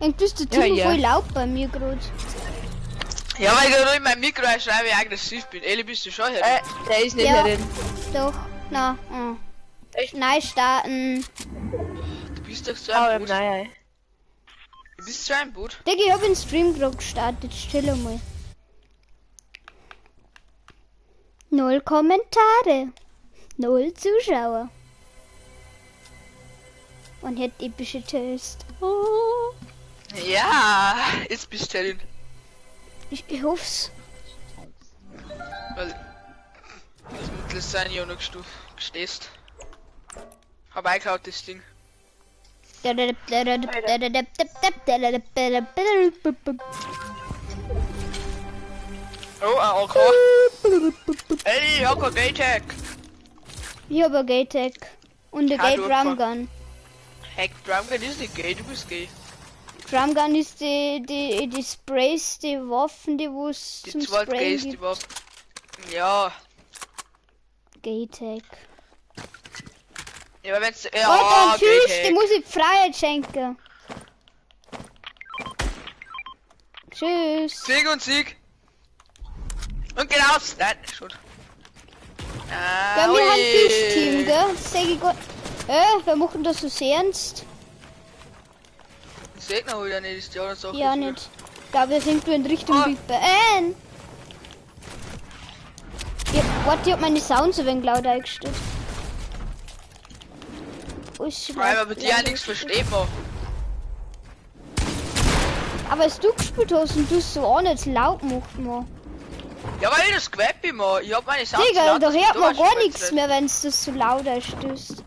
Irgendwie ist der Timo Ja, ja. voll laut bei mir gerade. Ja, weil ich gerade in meinem Mikro schreibe, wie aggressiv bin. Eli, bist du schon hier? Der ist nicht Ja. herin. Doch, na. Echt? Nein, starten. Du bist doch so Oh, ein Boot. nein, nein. Du bist so ein Boot. Digga, ich hab den Stream gerade gestartet. Still mal. Null Kommentare. Null Zuschauer. Und hätte epische Test. Oh. Ja, jetzt bist du herin. Ich hoff's. Weil das muss sein, ja noch gestehst. Hab eingehaut das Ding. Oh, ein AK. Ey, ich hab kein Gay-Tag. Ich hab ein Gay-Tag. Und ein Ja, Gay du Drum Gun. Hack Drum Gun ist nicht gay, du bist gay. Drum Gun ist die Sprays, die Waffen, die wo's Die zum zwei Sprayen Gays, die gibt. Waffen. Ja. Gay-Tag. Ja, aber wenn's. Ja, Alter, ein Fisch, Gay-Tag. dem muss ich Freiheit schenken. Tschüss. Sieg und Sieg. Und geht aus. Nein, schon. Ah, Ja, wir haben ui. Fisch-Team, gell? Das sag ich gut. Wir machen das so ernst. Das seht man wieder nicht, ist die andere Sache. Ja, nicht. Ich glaube, wir sind nur in Richtung Ah. Viper. Ja, warte, ich hab meine Sounds ein wenig laut eingestellt. Oh, ist Weil man bei dir ja nichts versteht, man. Aber als du gespielt hast und du so auch nicht laut gemacht, man. Ja, weil ich das gewählt bin, man. Ich hab meine Sounds Digga, laut, da dass hört du man da gar warst, nichts mehr, wenn du das so laut einstößt.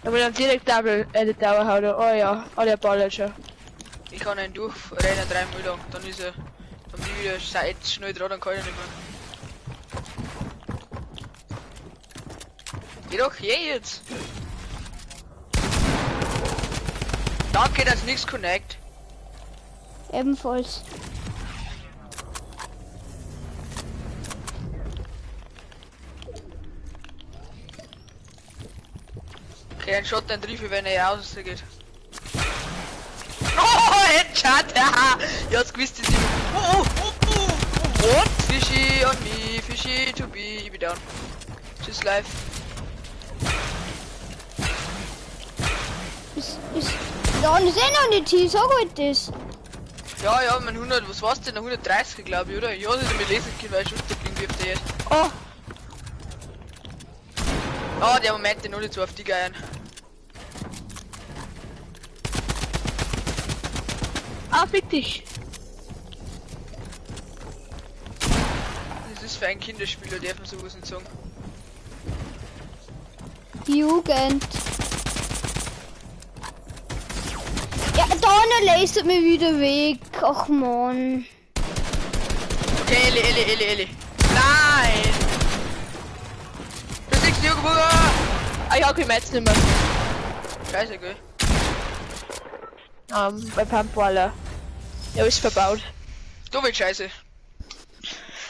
Aber dann direkt Double, die Dauer haut. Oh ja, oh, der ballert schon. Ich kann einen durchrennen, 3 Mal lang. Dann ist er. Dann bin ich wieder seit schnell dran, dann kann ich nicht mehr. Geh doch hier jetzt! Danke, dass nichts connect. Ebenfalls. Okay, ein Shot, ein Triffel, wenn er rausgeht. Oh, Headshot! Haha! Ich hab's gewusst, das ist. Oh, oh, oh, oh, oh, what? Fishy on me, fishy to be, ich bin down. Tschüss, live. Ist, da ist eh noch nicht hier, sag halt das. Ja, ja, mein 100, was war's denn? 130, glaube ich, oder? Ich hab's nicht mehr lesen können, weil ich schon geblieben wirft der jetzt. Oh, Oh, der Moment, den nicht so auf die Geiern. ah, fick dich. Das ist für ein Kinderspieler, darf man sowas nicht sagen. Jugend. Ja, da lasert mir wieder weg. Ach man. Okay, Eli, Eli, Eli, Eli. Nein! Du siehst die Jugendburger! Ah, ich hab kein Metz nicht mehr. Scheiße, gell? Bei Pump-Waller. Ja, ist verbaut. Du bist scheiße.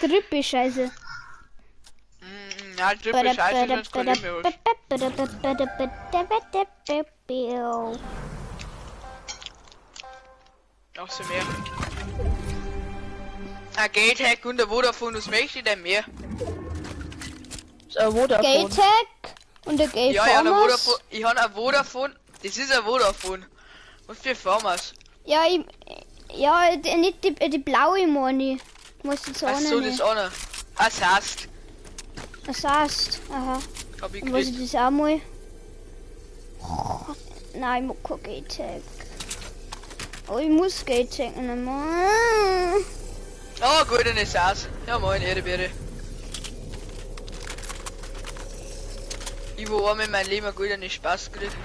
Trippe Scheiße. Ja, Triple scheiße, sonst kann ich mehr was. Noch so mehr. Ein Gate-Hack und der Vodafone, was möchte ich denn mehr? So, Vodafone. Gay-Tag und der Gay Ja, ja, der Farmers. Vodafone. Ich hab ein Vodafone. Das ist ein Vodafone. Was für Farmers? Ja, ich, ja, die, nicht die, die blaue meine ich. Muss jetzt auch Ach so, das nicht. ist auch noch. Das heißt, Das heißt, aha. hab ich Dann weiß ich gekriegt. das auch mal. Nein, ich mag kein Gay-Tag. Oh, ich muss Gay-Tag nehmen. Oh, gut, dann ist aus. Ja, moin, Ehrebeere. Ich wo einmal in meinem Leben einen goldenen Spaß gekriegt.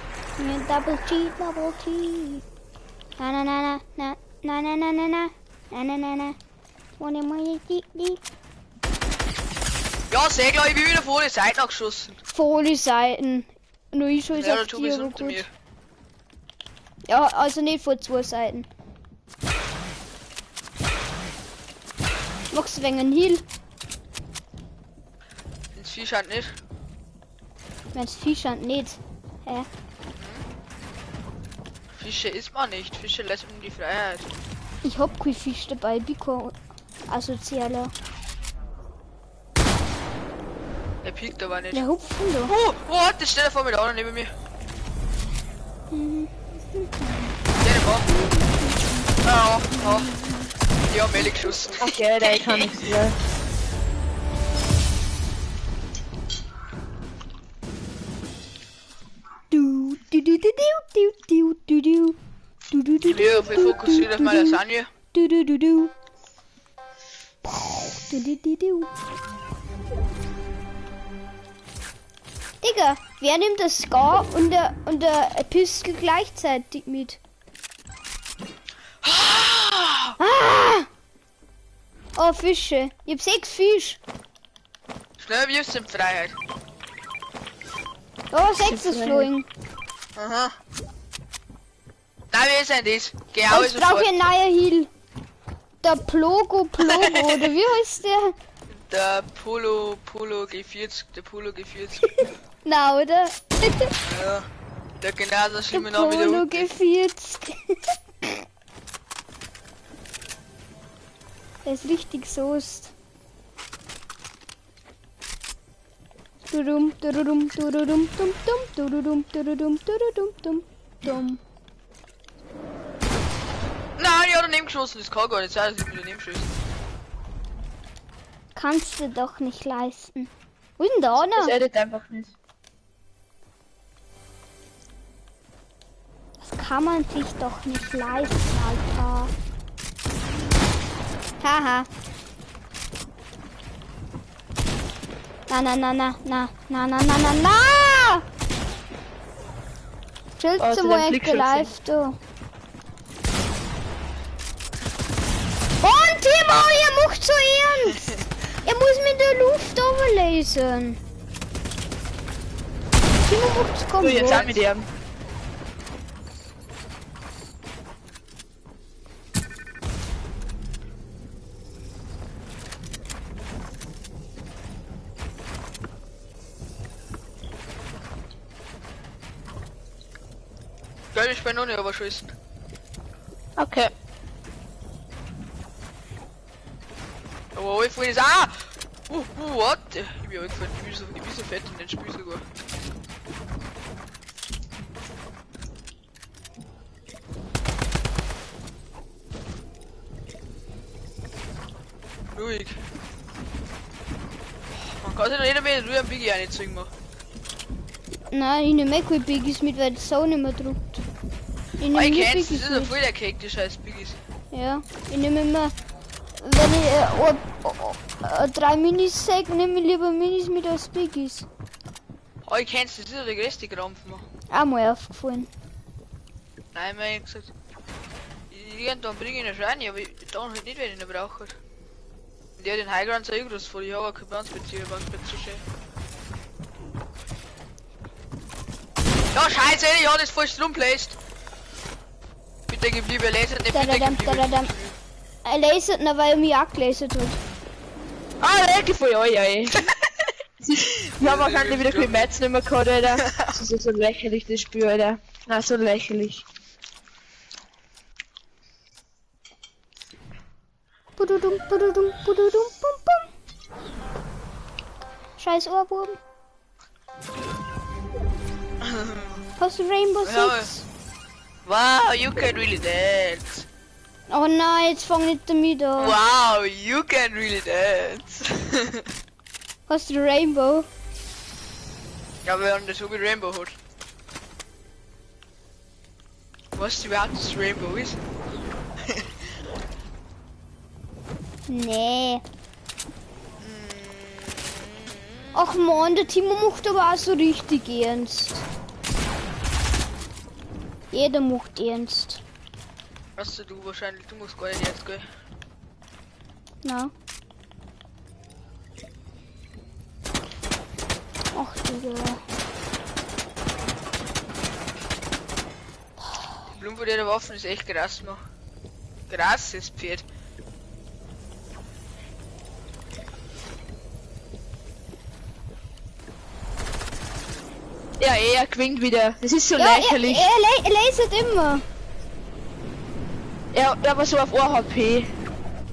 Double T, Double T. Na na na na na na na na na na na na na. Ohne meine die die. Ja, sehr klar, ich bin wieder vor die Seite angeschossen. Volle Seiten. Nur ich schieße Ja, der auf Tobi die, ist aber unter gut. mir. Ja, also nicht von zwei Seiten. Magst du wegen einen Heal? Ins Vieh scheint nicht. Wenn's Vieh scheint nicht. Hä? Fische isst man nicht. Fische lässt man in die Freiheit. Ich hab kein Fisch dabei, ich bin kein Asozialer. Der piekt aber nicht. Der hupft denn da. Oh, what? Das steht da vor mir da neben mir. Der war. Ah, oh. Ja, Melik geschossen. Okay, der kann nichts mehr. Du, du, du, du, du, du, du, du. Du, du, du, Ich bin fokussiert auf meine Lasagne. Du, du, du, du. Du, du, du, du. Digga, wer nimmt das Scar und der Pistol gleichzeitig mit? Ah! Oh, Fische. Ich hab 6 Fisch. Schnell, wir sind Freiheit. Oh, 6 ist flowing. Aha. Nein, wir sind das. Genau, jetzt brauche ich einen neuen Heal. Der Plogo Plogo, oder wie heißt der? Der Polo G40, der Polo G40. Na, oder? Ja. Der genauso schlimme Name wie der Polo G40. Der ist richtig soest. Durum, durum, durum, dum, dum, durum, durum, durum, dum, dum. Nein, ich hab daneben geschossen, das kann gar nicht sein, dass ich mit daneben schieße. Kannst du doch nicht leisten. Wo ist denn der Anna? Das edit einfach nicht. Das kann man sich doch nicht leisten, Alter. Haha. Na na na na na na na na na na! Chillst du mal live, du. Und Timo, ihr macht so ernst! Er muss mit der Luft overlesen. Timo macht's komplett. Jetzt auch mit ihm. Geil, ich bin noch nicht überschießen. Okay. Oh, ich ist. Ah! What? Ich bin gefallen. Ich bin so fett in den Spiel sogar. Ruhig. Man kann sich noch nicht mehr in Biggie reinziehen machen. Nein, ich nehme keine Biggies mit, weil das so nicht mehr druckt. Ich nehme ich kenn's, das ist ja voll der Cake, die scheiß Biggies. Ja, ich nehme immer, wenn ich 3 Minis sag, nehme ich lieber Minis mit als Biggies. Oh, ich kenn's, das ist ja der größte Krampf, man. Auch mal aufgefallen. Nein, mir hab gesagt, irgendwann bringe ich ihn rein, aber ich dann halt nicht, wenn ich ihn brauche. Der den Highground so groß vor, ich habe auch kein Bounce-Bett, Bounce-Bett zu schön. Ja, scheiße, ich hab das falsch rumplaced. Bitte gib lieber Laser, nicht bitte gib lieber. Er lasert, na, weil er mich auch gelasert hat. Ah, danke für euch, ey. Ich hab wahrscheinlich wieder kein Match nicht mehr gehabt, Alter. Das ist ja so lächerlich, das Spiel, Alter. Na, so lächerlich. Bududum, bududum, bududum, bum, bum. Scheiß Ohrwurm. Hast du Rainbow Six? Wow, you can really dance. Oh nein, jetzt fang nicht damit an. Wow, you can really dance. Hast du Rainbow? Ja, wir haben das so wie Rainbow hat. Weißt du überhaupt, was Rainbow ist? Nee. Ach man, der Timo macht aber auch so richtig ernst. Jeder macht ernst. Hast du wahrscheinlich, du musst gar nicht ernst, gell? Na. Ach, Digga. Die Blumen der Waffen ist echt krass, man. Krasses Pferd. Ja, er gewinnt wieder. Das ist so ja, lächerlich. Er lasert immer. Er war so auf 1 HP.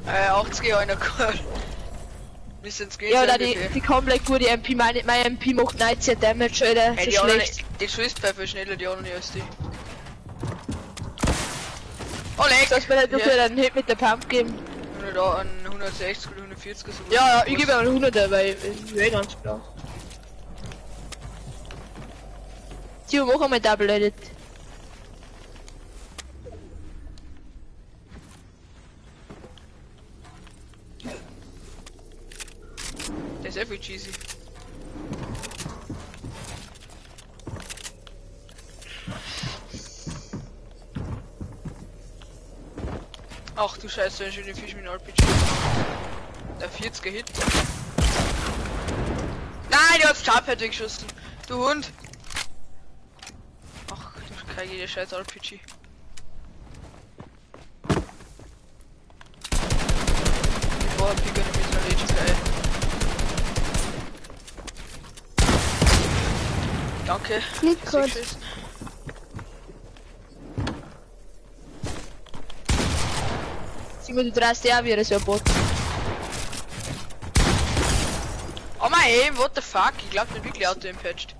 80 einer gehabt. Müssen es gehen. Ja, da die komplett gute MP. Meine MP macht 19 Damage, Alter. Hey, so schlecht. Die Schusspfeife ist schneller, die auch noch nicht als die. Oh, leck! Sollst mir halt nur einen Hit mit der Pump geben? Da an 160 oder 140 so. Ja, ja, ich gebe einen 100er, weil ich will ganz klar. Timo, mach einmal Double Edit. Der ist einfach cheesy. Ach du Scheiße, ein schöner Fisch mit einem RPG. Der 40er Hit. Nein, der hat's Sharp geschossen. Du Hund. Ach, du krieg jede scheiß RPG. Die vorher Picker mit einer Legend. Danke. Nicht gut. Simon, du drehst ja wieder so ein Bot. Oh mein Aim, what the fuck? Ich glaub nicht wirklich auto impatcht.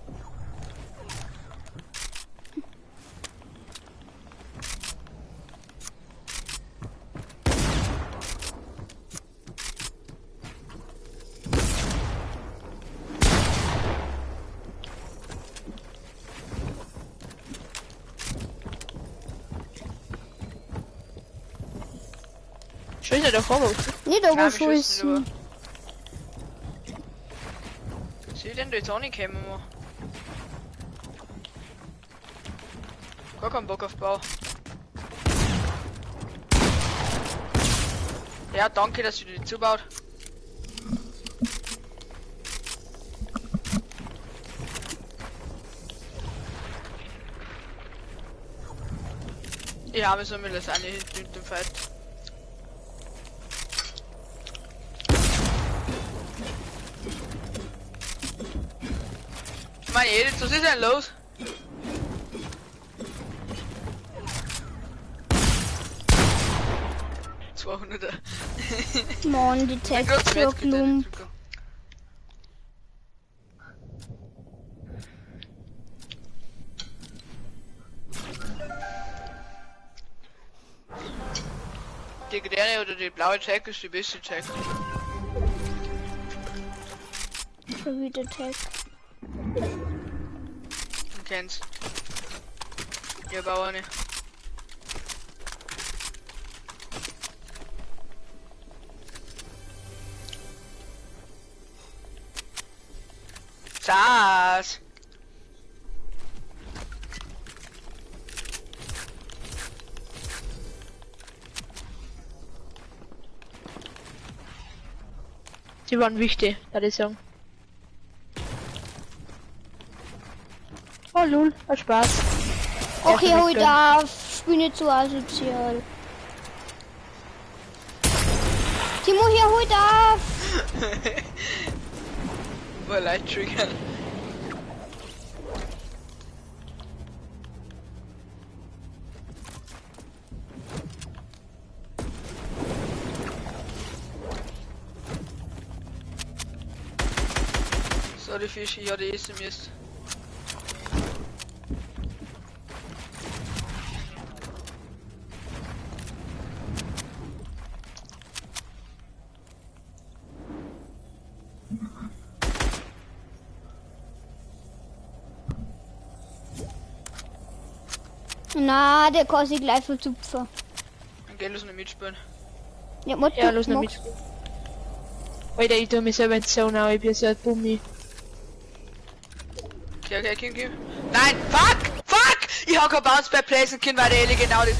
Schön, der Vorwurf. Nicht aber schießen. Sie denn da jetzt auch nicht kommen, Mann. Gar keinen Bock auf Bau. Ja, danke, dass du die zubaut. Ich habe so mit Lasagne hinten mit dem Fight. Meine Edith, was ist denn los? Mann, die Textur Klump. Die grüne oder die blaue Tag ist die beste Tag. Schon wieder Tag. Du kennst. Ja, Bauer nicht. Sass. Sie waren wichtig, würde ich sagen. Oh lol, hat Spaß. Okay, hol da, spiel nicht zu asozial. Timo, hier, hol da! War leicht triggern. Sorry Fisch, ich hatte essen müssen. Na, der kann sich gleich verzupfen. Dann geh los nicht mitspielen. Ja, mach ja, los nicht mitspielen. Alter, ich tue mich selber in Zone auch, ich bin so ein Bummi. Okay, okay, komm, komm. Nein, fuck! Fuck! Ich hab kein Bounce bei Placen können, weil der Eli genau die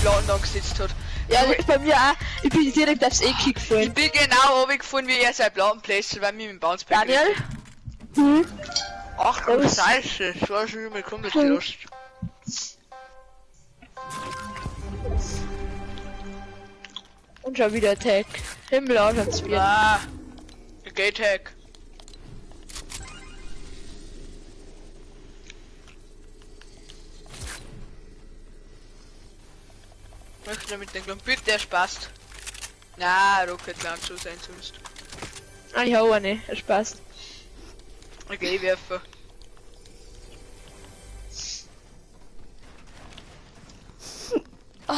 Platten da gesetzt hat. Ja, das ist bei mir auch. Ich bin direkt aufs Eck gefallen. Ich bin genau oben gefallen, wie er sein Platten placed, weil mir mit dem Bounce Pack. Daniel? Hm? Ach du Scheiße, ich war schon immer komplett lost. Und schon wieder Tag. Himmel auch schon Spiel. Ah, Gate Hack. Möchte mit dem Klump, bitte, der Spaß. Na, Rocket Launcher sein sonst. Ah, ich hau eine, Spaß. Okay, werfe. Oh.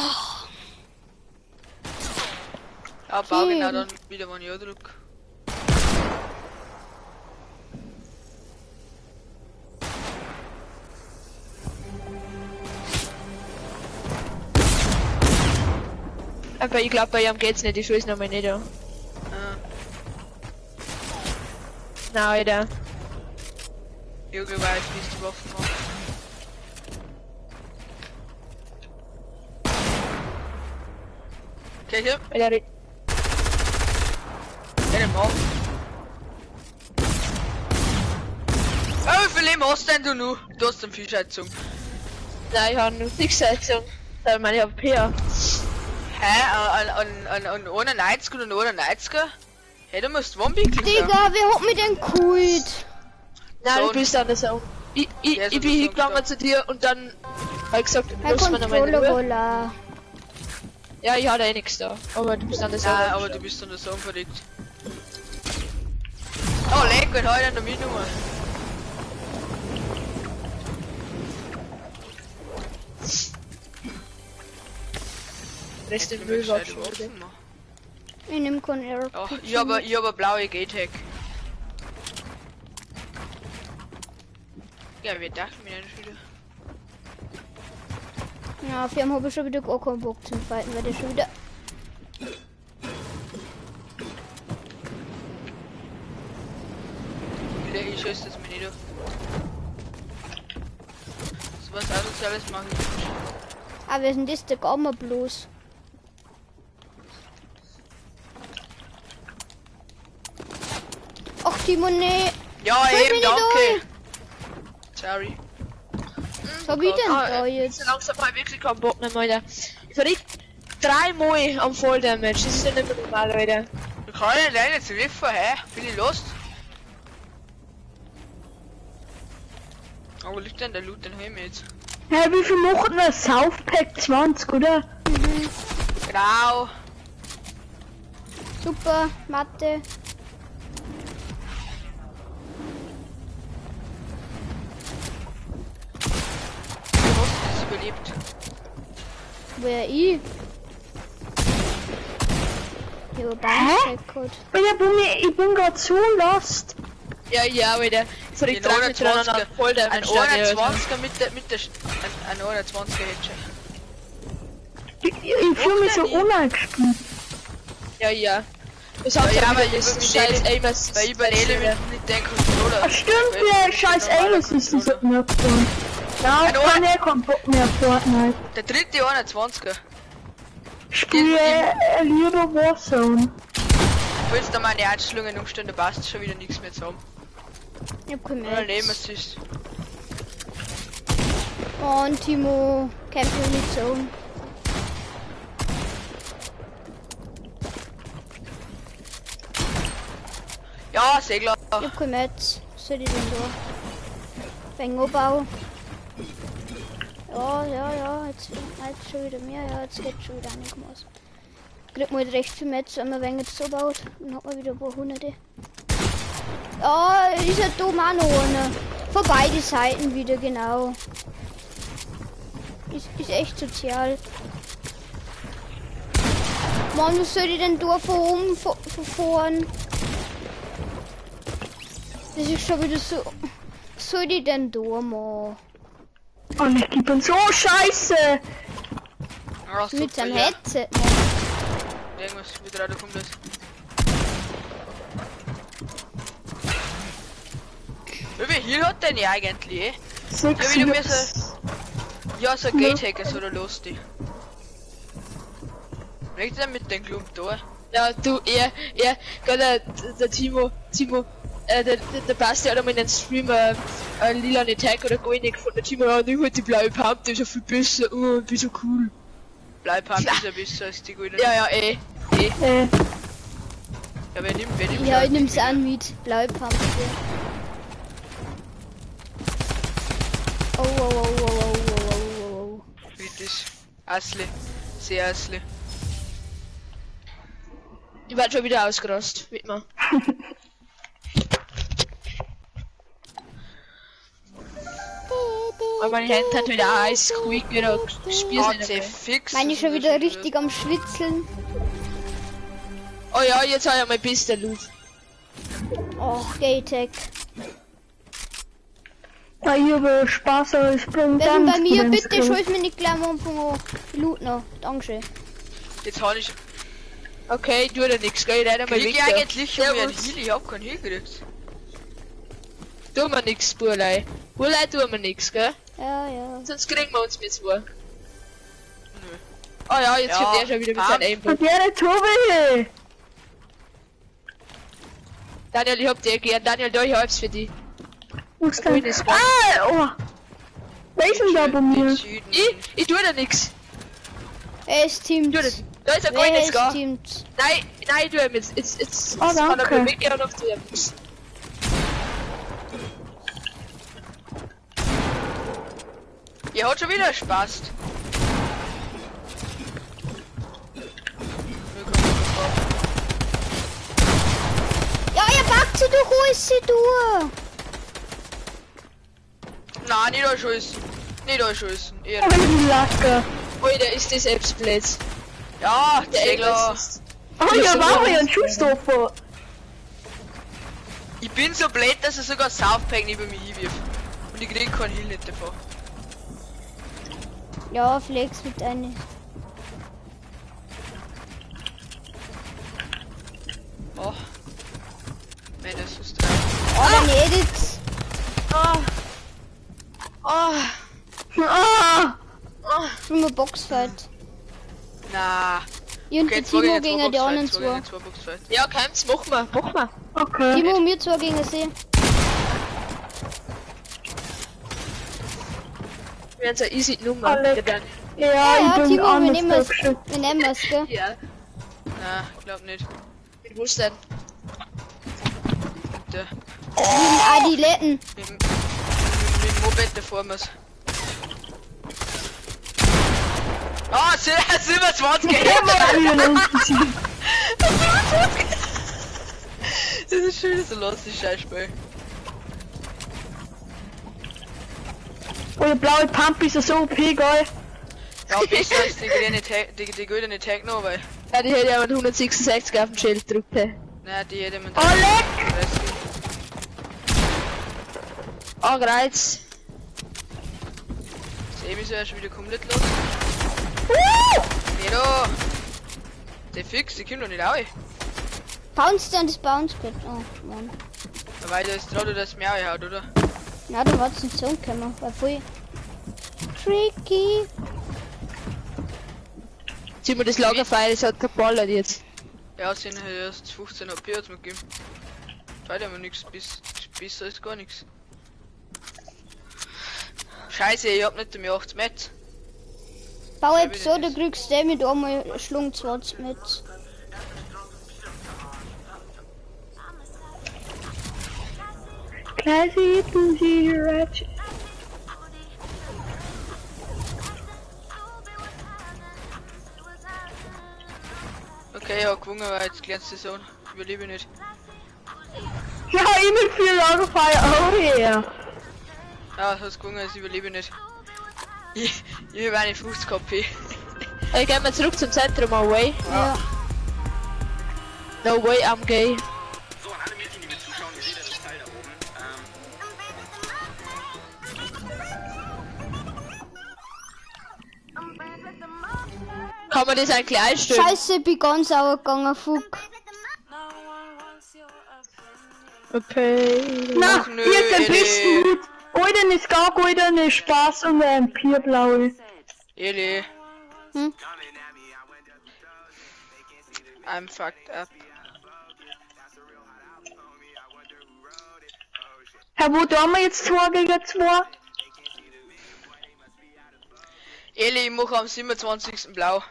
Ja, bau genau dann wieder, wenn ich drück. Aber ich glaube, bei ihm geht's nicht, ich schieße nochmal nicht an. Ah. Nein, Alter. Ich glaube, weiß, wie es die Waffen macht. Okay, hier. Alter, Der macht. Oh, wie viel Leben hast denn du noch? Du hast einen Fischheizung. Nein, ich habe nur 6 Heizung. Da meine ich hab PR. Hä? An 91 und 91er? Hey, du musst One-Pick. Digga, wer hat mir denn geholt? Nein, du bist an der Zone. Ich bin hingegangen zu dir und dann hab ich gesagt, lass mir noch meine Ruhe. Ja, ich hatte eh nichts da. Aber du bist an der Zone. Nein, aber du bist an der Zone verrückt. Oh, leck, und heute an der Minummer. Rest den Müll war schon. Ich nehm keinen RPG. Oh, ich hab eine blaue G-Tag. Ja, wir dachten mir nicht wieder. Ja, auf jeden habe ich schon wieder gar keinen Bock zum Fighten, weil der schon wieder. Ich schieße das mir nicht auf. So was Asoziales mache ich nicht. Ah, wer ist denn das? Der Gamma bloß. Ach, Timo, nee. Ja, eben, danke. Sorry. Was hab ich denn da jetzt? So langsam hab ich wirklich keinen Bock mehr, Alter. Ich verricht 3 Mal am Voll Damage. Das ist ja nicht mehr normal, Alter. Ich kann nicht alleine zu werfen, hä? Bin ich lost? Aber wo liegt denn der Loot? Den hol ich mir jetzt. Hä, wie viel macht denn das Southpack 20, oder? Mhm. Genau. Super, Mathe. Überlebt. Wer ich? Ich hab einen geholt. Ich bin grad so lost. Ja, ja, Alter. Sorry, Den 21er, voll der ein 21er mit der ein 21er Headshot. Ich fühle mich so unangespielt. Ja, ja. Das Ja, hat ja, ja, aber aber ich das überlebe- scheiß Aim Assist. Weil ich überlebe mit dem Controller. Ach stimmt, der scheiß Aim Assist ist nicht worden. Ja, ich kann ja keinen Bock mehr auf Fortnite. Der dritte 21er. Spiele lieber Warzone. Ich will jetzt da meine Einstellungen umstellen, da passt schon wieder nichts mehr zusammen. Ich hab kein Oder Leben Metz. Assist. Und Timo kämpft mit Zone. Ja, Segler. Ich hab kein Metz. Was soll ich denn da? Fängerbau. Ja, ja, ja, jetzt schon wieder mehr, ja, jetzt geht schon wieder einigermaßen. Kriegt man halt recht viel Metz, wenn man wenn jetzt so baut, dann hat man wieder ein paar Hunderte. Ja, ist ja dumm auch noch einer. Von beide Seiten wieder, genau. Ist echt sozial. Mann, was soll ich denn da von oben von vorn? Das ist schon wieder so. Was soll ich denn da, Mann? Und ich bin so scheiße. Ja, Mit super, seinem ja. Headset, Mann. Irgendwas wieder da kommt das. Wie viel Heal hat denn ja eigentlich? Eh? Sechs. Ja, wie du mir so- Ja, so ein Gatehacker ist oder lustig. Legt er mit dem Klump da? Ja, du, er, gerade der Timo, der Basti hat einmal in den Stream einen lila Tag oder goldene gefunden. Der Timo, ja, nimm halt die blaue Pump, die ist ja viel besser, oh, ich bin so cool. Bleib ist ja besser als die goldene. Ja, ja, eh. Ja, wer nimmt, wer nimmt? Ja, ich nehm's an mit. Blaue Pump. Oh, oh, oh, oh, oh, oh, oh, oh. Wie das? Asli. Seriously. Ich werd schon wieder ausgerast, mit mir. Aber meine Hände hat wieder Eis, quick wieder gespielt. Fix. Meine ist schon wieder richtig am Schwitzeln. Oh ja, jetzt habe ich mein bester Loot. Och, Gaytech. Ja, ich habe Spaß, aber ich bin Wer denn ganz bei mir? ganz Bitte groß. schuld mir nicht gleich am Anfang an. Loot noch. Dankeschön. Jetzt hab ich. Okay, tu dir nix, gell? Ich renn mal Krieg weg. ich eigentlich schon mehr Servus. Heal? Ich hab keinen Heal gekriegt. Tu mir nix, Burlei. Burlei, tu mir nix, gell? Ja, ja. Sonst kriegen wir uns mit zwei. Nö. Oh ja, jetzt Ja, kommt der schon wieder mit Pam. seinem Aimbot. Und der Tobi! Daniel, ich hab dir gern. Daniel, da, ich hab's für dich. Wo ist denn? Grünes Band. Ah, oh! Wer ist denn da bei mir? Ich tu dir nix. Er ist Team. Tu dir. Da ist ein Wer goldenes ist Gar. Team? Nein, nein, du jetzt, jetzt, jetzt, Oh, jetzt kann er danke. mir weggehen und auf dir nix. Ihr hat schon wieder Spaß. Ja, ihr packt sie doch, alles sie durch. Nein, nicht anschießen. Nicht anschießen. Eher. Oh, die Lacke. Alter, ist das selbst blöd. Ja, Der Segler. ist. Oh, ja, war ja ein Schussdorfer. Ich bin so blöd, dass er sogar Southpack neben mich hinwirft. Und ich krieg keinen Heal nicht davon. Ja, Flex mit einer. Oh. Wenn das ist drei. Oh, deine Edits. Ah. Ah. Ah! Schon mal Boxfight. Na. Ich und Okay, der zwei Timo gegen gegen die zwei anderen Boxfight, zwei. gegen zwei Boxfight. Ja, kommt's, mach mal, mach mal. Okay. Timo und wir zwei gegen sie. Wir haben so eine easy Nummer. Alle. Der Daniel. Ja, Ja, ich ja, bin Timo, wir anders nehmen es. geschützt. Wir nehmen es, gell? Ja. Na, glaub nicht. Mit was denn? Bitte. Mit dem Adiletten. Mit, mit, mit dem Moped davor muss. Ah, 27 Das ist schön, so los, das Scheißspiel. Oh, die blaue Pump ist ja so OP, geil. Ja, besser als die grüne die goldene Techno, weil. Ja, die hätte ja mit 166 auf dem Schild gedrückt. Hey. Nein, die hätte man. Oh, leck! Ah, Kreuz. Das Emi ist ja schon wieder komplett los. Nee, da! Der Fix, die kommt doch nicht auf. Bounce dann das Bounce Pad. Oh, Mann. Weil da ist gerade das Meer haut, oder? Na, da war's nicht so gekommen. War voll tricky. Timo, das Lagerfeuer, das hat geballert jetzt. Ja, sind halt erst 15 AP hat's mir gegeben. Weiter aber nichts, bis besser ist gar nichts. Scheiße, ich hab nicht mehr 8 Metz. Bau jetzt so, du kriegst den mit einmal Schlung 20 mit. Classy, bougie, ratchet. Okay, ich hab gewonnen, weil jetzt glänzt die Sonne. Ich überlebe nicht. Ja, immer viel Lagerfeuer. Oh yeah. Ja, hast gewonnen, ich überlebe nicht. Ich hab eine 50 KP. Hey, gehen wir zurück zum Zentrum, away. Ja. No way, I'm gay. So, an alle Mädchen, die mir zuschauen, ihr seht ja das Teil da oben. Kann man das eigentlich einstellen? Scheiße, ich bin ganz sauer gegangen, fuck. Okay. Na, Ach, nö, ich hab den Eli. besten Loot. Golden ist gar golden ist Spaß und ein Pierblaue. Eli. Hm? I'm fucked up. Herr, wo tun wir jetzt 2 gegen 2? Eli, ich mache am 27. blau.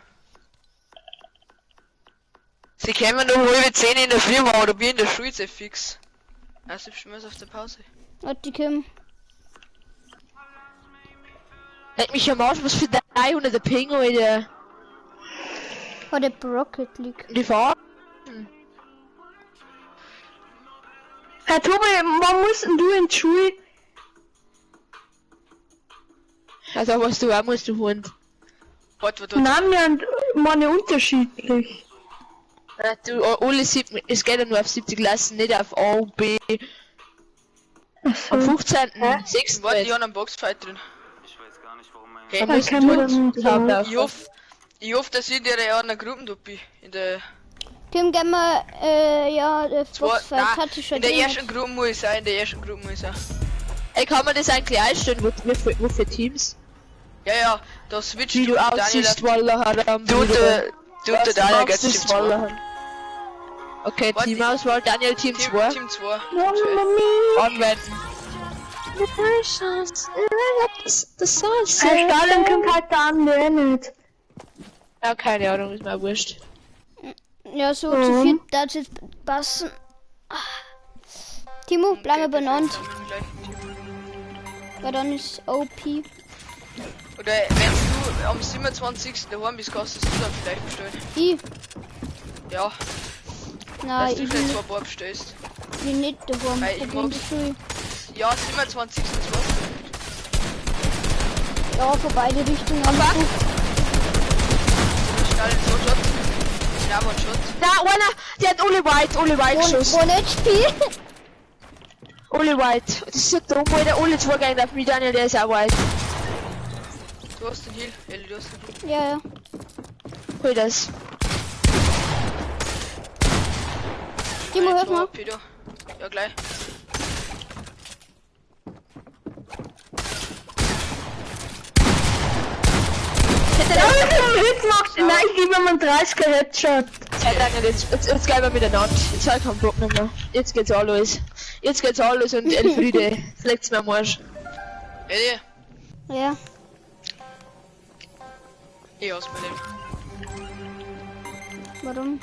Sie kämen noch 9:30 in der Früh, aber da bin ich in der Schule sehr fix. Also, ich bin auf der Pause. Warte, Kim. Leck mich am Arsch, was für 300 Ping, Alter. Oder Rocket League. Die Fahrt. Herr Tobi, wann musst denn du in die Schule? Also was du auch musst, du Hund. Warte, warte. Nein, wir haben meine unterschiedlich. Ja, du, alle sieben, es geht ja nur auf 70 Klassen, nicht auf A und B. Achso. Am 15.06. Warte, ich hab einen Boxfight drin. Ich weiß gar nicht, warum mein Okay. Da Dann musst können wir du dann überhaupt so. auf. Ich hoffe, dass ich in der anderen Gruppe da bin. In der Tim, gehen wir, ja, der Boxfight nein, hat sich schon in der drin. ersten Gruppe muss ich sein, in der ersten Gruppe muss ich sein. Ey, kann man das eigentlich einstellen, wo für Teams? Ja, ja, da switcht Wie du Daniel aussiehst, Wallah, Haram. Du und der, Daniel geht Team Team 2. Okay, Warte, Teamauswahl, Daniel Team 2. Team 2. Anwenden. Herr Stalin kommt halt da an, der nicht. Ja, keine Ahnung, ist mir wurscht. Ja, so zu viert darf jetzt passen. Timo, bleib mal beieinander, weil dann ist OP. Oder wenn du am 27. daheim bist, kannst du es dann vielleicht bestellen. Ich? Ja, Nein, dass du ich vielleicht bin, zwei Paar bestellst. bin nicht daheim. Weil Ich ich bin in der Schule. Ja, 27. Ja, von beide Richtungen. Stalin so Shot. Ja, one Shot. Da, einer, der hat alle White geschossen. One HP. Alle White. Das ist so dumm, Alter. Alle zwei gehen auf mich, Daniel, der ist auch White. Du hast den Heal. Elli, du hast den Heal. Ja, ja. Hol das. Timo, Nein, hilf zwei mir. AP da. Ja, gleich. Ja, ich hab einen Hit gemacht. Nein, ich gebe ihm einen 30er Headshot. Ja, Daniel, jetzt gehen wir miteinander. Jetzt hab ich keinen Bock mehr. Jetzt geht's auch los. Jetzt geht's auch los und Elfriede, legt's mir am Arsch. Elli, Ja. ich hasse mein Leben. Warum?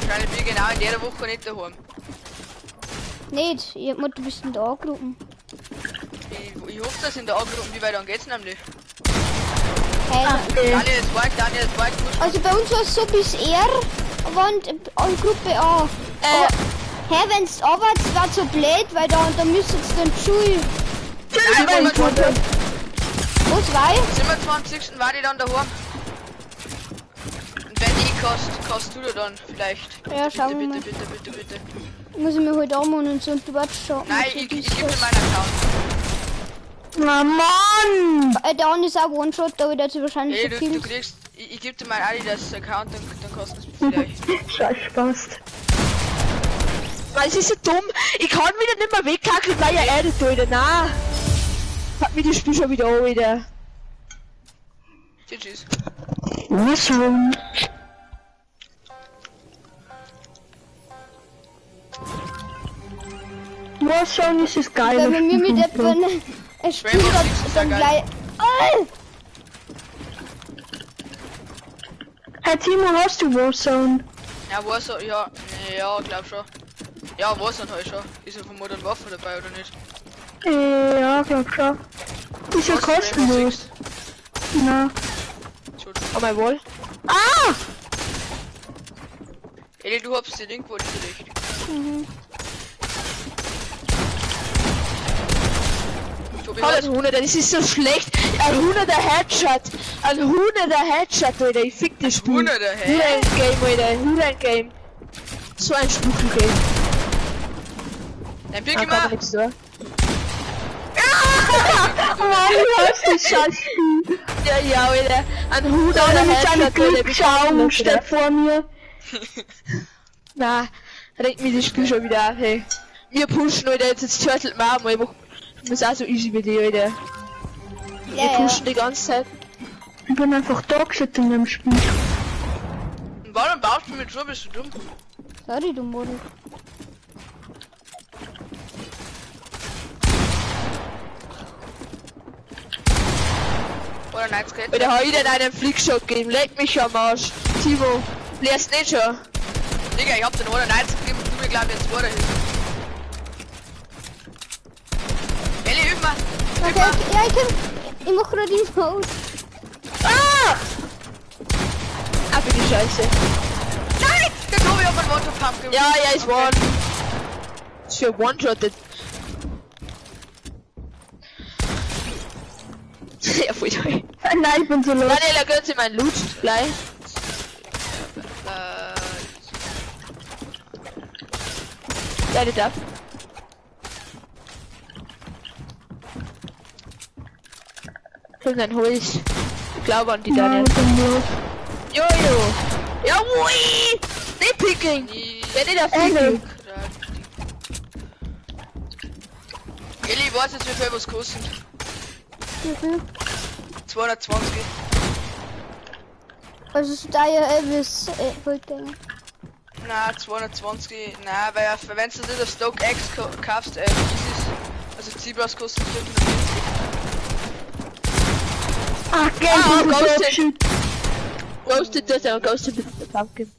Wahrscheinlich bin ich genau in der Woche nicht daheim. Nicht, ich hab mir, du bist in der A-Gruppe. Ich hoffe, dass in der A-Gruppe, wie weit dann geht's nämlich? Hey, Daniel ist white, Daniel ist white, gut. also bei uns war es so bis R und in Gruppe A. Hä, wenn's A war, das war so blöd, weil da müsstest du dann Schule. Nein, Moment, Was war? 27. war ich dann daheim. Und wenn ich kannst du da dann vielleicht. Ja, schauen wir Bitte, mal. bitte, bitte, bitte, bitte. Muss ich mir heute anmachen und so und du wartest schon. Nein, ich geb dir meinen Account. Na Mann! Der andere ist auch One-Shot, aber der hat sich wahrscheinlich Ey, so du viel. kriegst, ich geb dir meinen Adidas Account, dann kostet es vielleicht. Scheiß Spaß. Weil es ist so dumm. Ich kann wieder nicht mehr wegkackeln, weil ja er das tut, Alter. Nein. Hat mir das Spiel schon wieder an, Alter. Tschüss. Warzone. Warzone ist das geile. Wenn wir mit Spiel. jemandem ein Spiel Rainbow hat, Six ist dann ja gleich. Oh! Herr Timo, hast du Warzone? Ja, Warzone, ja, ja, glaub schon. Ja, Warzone hab ich schon. Ist ja von Modern Warfare dabei, oder nicht? Ja, glaub schon. Ist ja Hast du Rainbow kostenlos. Six? Na. Entschuldigung. Oh mein Wohl. Ah! Eli, du hast den Link wohl nicht. Mhm. Tobi, Hat was? ein 100er, das ist so schlecht. Ein 100er Headshot. Ein 100er Headshot, Alter. Ich fick das Spiel. 100er, hä? 100 Game, Alter. 100 Game. So ein Spuckel-Game. Dann pick Da ich kann man mal. nichts tun. Mann, ich hasse das Scheißspiel. Ja, ja, Alter. Ein 100er Einer mit seinem Headshot, Alter. Wie Glücksschaum kann man das, steht Alter? vor mir. Na, regt mich das Spiel schon wieder auf, hey. Wir pushen, Alter. Jetzt turtelt man auch mal. Ich muss auch so easy wie die, Alter. Wir Ja, ja. pushen die ganze Zeit. Ich bin einfach da gesessen in dem Spiel. Und warum baust du mit so? Bist du dumm? Sorry, du Model. Oder nein, es geht. Alter, hab ich denn einen Flickshot gegeben? Leck mich am Arsch. Timo, lernst nicht schon? Digga, ich hab den 190 gegeben und du mir glaub ich jetzt vor dahin. Elli, hilf mir! Okay, okay, ja, ich kann. Ich mach gerade den Mode. Scheiße. Nein! Der Tobi hat einen One-Shot-Pump gemacht. Ja, ja, ist Okay. one. Ist für One-Shot. Ja, voll toll. Nein, ich bin so los. Daniela, gönnt sie meinen Loot gleich. Ja, die darf. Komm, dann hol ich. Ich glaube an die Nein, Daniel. ich bin los. Jojo! Ja, ui! Nicht picking! Ja, nicht auf Picking. Eli, ich weiß jetzt, wie viel was kostet. Wie viel? 220. Also ist da ja Elvis Vollgänger. Nein, 220. Nein, weil wenn du das auf StockX kaufst, ist es. Also Zebras kostet 540. Ach, gell, Ah, ich bin so Ghosted. abgeschüttet. Ghosted das, aber Ghosted mit der Pumpkin.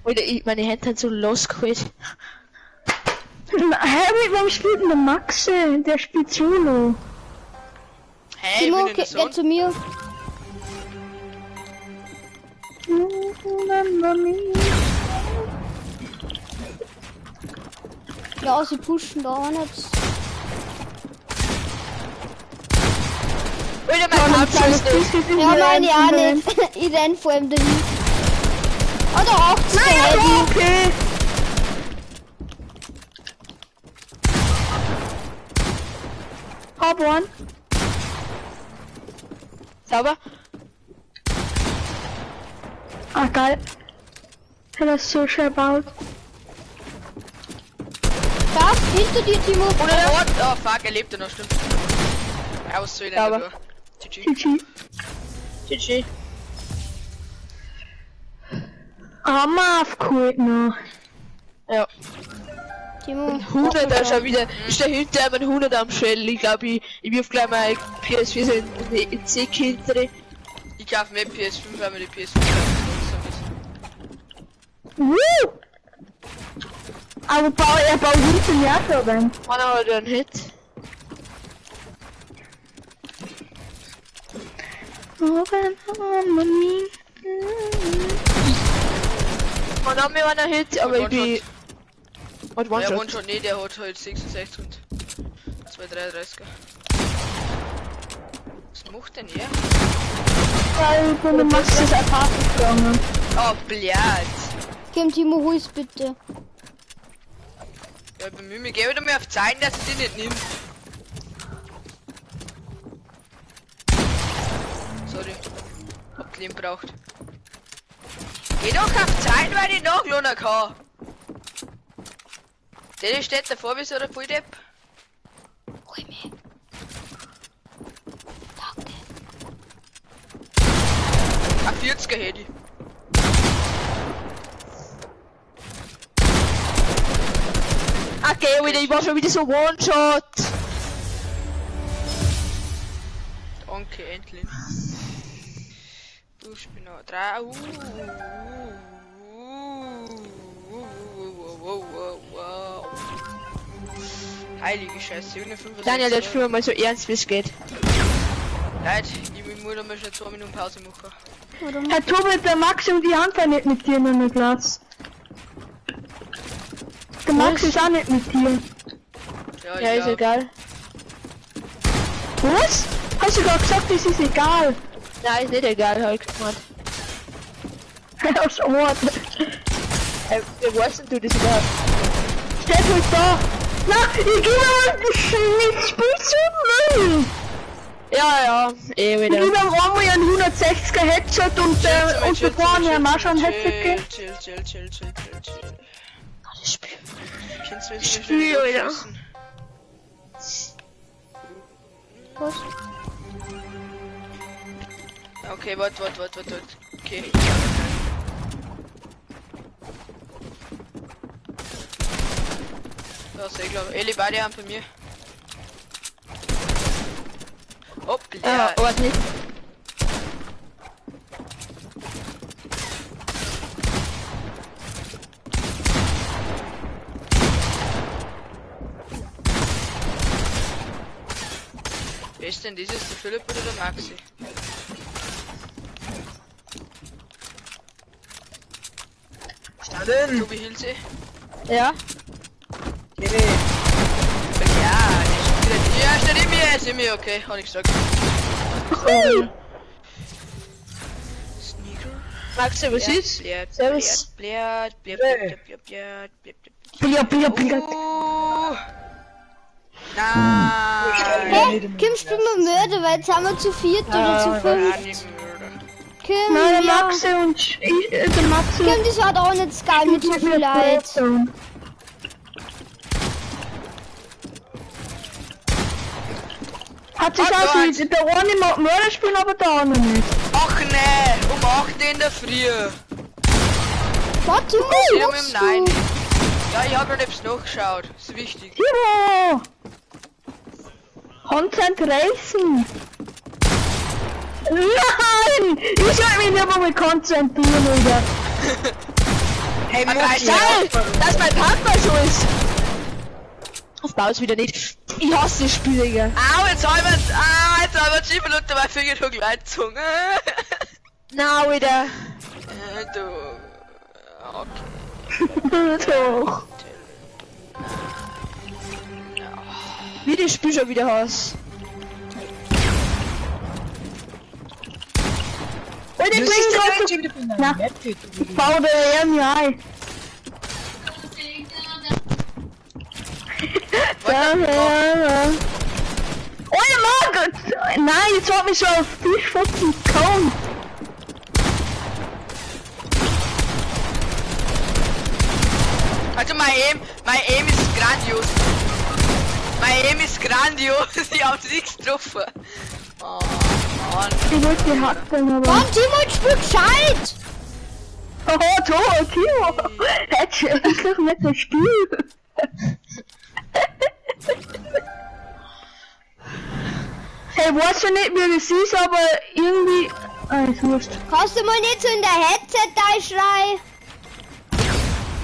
Alter, meine Hände sind so losgeholt. Harry, warum spielt denn der Maxe? Der spielt Solo. Hey, Timo, ich bin in geh der Zone. zu mir. Ja, sie pushen da auch nicht. Alter, mein Pumpkin ist nicht. Ja, meine ich auch nicht. Ich renn vor ihm dahin. Oh, der 80er Heavy. Okay. Hab one. Sauber? Ah, geil. Der ist so schön gebaut. Da, hinter dir, Timo. Oh, oh fuck, er lebt ja noch, stimmt. Ja, was soll ich denn Sauber. da? GG. GG. GG. Hammer aufgeholt noch. Ja. Timo. 100 da schon wieder. Ist der hinter einem 100 am Shell. Ich glaube, ich wirf gleich mal PS4 so in C hinter. Ich kaufe mir PS5, weil mir die PS5 langsam ist. Woo! Aber er baut hinten ja da rein. Einer hat einen Hit. Man hat mir einen Hit, aber ich bin. Hat Der One-Shot. One-Shot nicht, der hat halt 66 und 233er. Was macht denn er? Weil ich bin mit Max ist Apartment gegangen. Oh, blöd. Komm, Timo, hol's bitte. Ja, ich bemühe mich, geh wieder mal auf Zeichen, dass ich die nicht nimm. Sorry. Hab Leben braucht. Geh doch auf Zeichen, weil ich nachladen kann. Der steht davor wie so ein Volldepp. Hol mich. Danke. Ein 40er hätte ich. Okay, Alter, ich war schon wieder so One-Shot. Danke, endlich. Du Spinner. Drei. Heilige Scheiße, 165. Daniel, jetzt spielen wir mal so ernst wie es geht. Leute, ich muss da mal schnell 2 Minuten Pause machen. Warum? Herr Tobi, der Max und die Hand nicht mit dir in der Platz. Der Max ist auch nicht mit dir. Ja, Ja, ist egal. Was? Hast du gerade gesagt, das ist egal? Nein, ist nicht egal, hab ich gemeint. Aus Ort. Wer weiß denn du das überhaupt? Steht halt da. Na, ich geh mal ich spiel zu Müll. Ja, ja, eh Ich wieder. geb am einmal einen 160er Headshot und und davor haben wir auch schon einen Headshot gegeben. Chill, chill, chill, chill, chill, chill. Das Spiel. Kennst du mich Spiel, Alter. Was? Okay, warte, warte, warte, warte, warte. Okay. Da sehe ich glaube. Eli, beide haben bei mir. Hoppla. Ja, aber nicht. Wer ist denn dieses? Der Philipp oder der Maxi? Martin! Tobi hielt sie. Ja. Kenny! Ja, ja, steht in mir, ist in mir, okay, hab ich gesagt. Sneaker. Magst du was ist? Servus. Blärt, blärt, blärt, blärt, blärt, blärt, blärt, blärt. Nein. Hey, Kim, spiel mal Mörder, weil jetzt haben wir zu viert oder zu fünft. Kim, Nein, der ja. Maxi und ich, der Maxi. Kim, das war doch nicht geil mit so viel Leid. Hat sich auch so, der eine mag Mörder spielen, aber der andere nicht. Ach nee, um 8 in der Früh. Warte, Ja, was mit dem machst Nein. du? Ja, ich hab noch etwas nachgeschaut. Das ist wichtig. Timo! Konzentration! Nein! Ich sollte mich nicht mal konzentrieren, oder? Hey, Ah, Maxi! Geil, dass mein Papa so ist. Auf Pause wieder nicht. Ich hasse das Spiel, Digga. Au, jetzt haben wir, ah, jetzt haben wir 7 Minuten mein Finger durch Leitung. Na, wieder. Du. Okay. Doch. Wie das Spiel schon wieder hast. Und ich Das bin ist gerade so. der Na. Ich baue der mir ein. Ja. Oh ja, Mann! Nein, jetzt hat mich so auf Fischfotzen gekommen. Also mein Aim ist grandios. Mein Aim ist grandios. Ich hab's nichts getroffen. Oh Mann. Ich wollte die hacken, aber. Mann, Timo, spiel gescheit! Oh, Tor, Timo! Hättest du endlich nicht so Spiel. Hey, weiß ja nicht, wie das ist, aber irgendwie. Ah, ist wurscht. Kannst du mal nicht so in der Headset da schreien?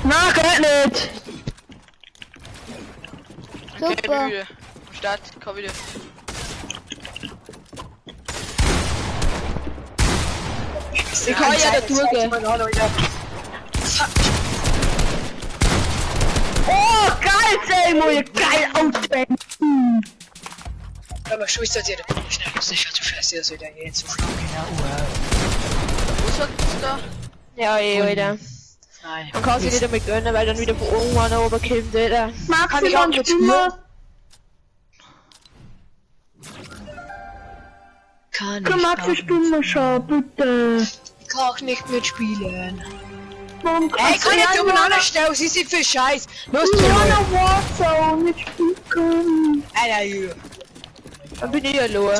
Nein, geht nicht! Okay, ich bin Super. wieder. Am Start, komm wieder. Ich kann ja da durchgehen. Oh, geil, Seymour! Geil, Outbang! Aber schon ist das ja der schnell, das ist ja zu scheiße, dass ich da jetzt so schlau genau. Wo sagt das da? Ja, eh, Alter. Nein. Man kann sich nicht einmal gönnen, weil dann wieder von oben einer runterkommt, Alter. Maxi, Kann ich auch wann mit spielen wir? Kann Komm, ich Maxi, auch spielen wir schon, bitte. Ich kann auch nicht mitspielen. Warum Ey, kann ich ja, umeinander stellen? Was ist denn für Scheiß? Los, Ja, Timo! na, Warzone, nicht spielen. Alter, ja. Dann bin ich ja low.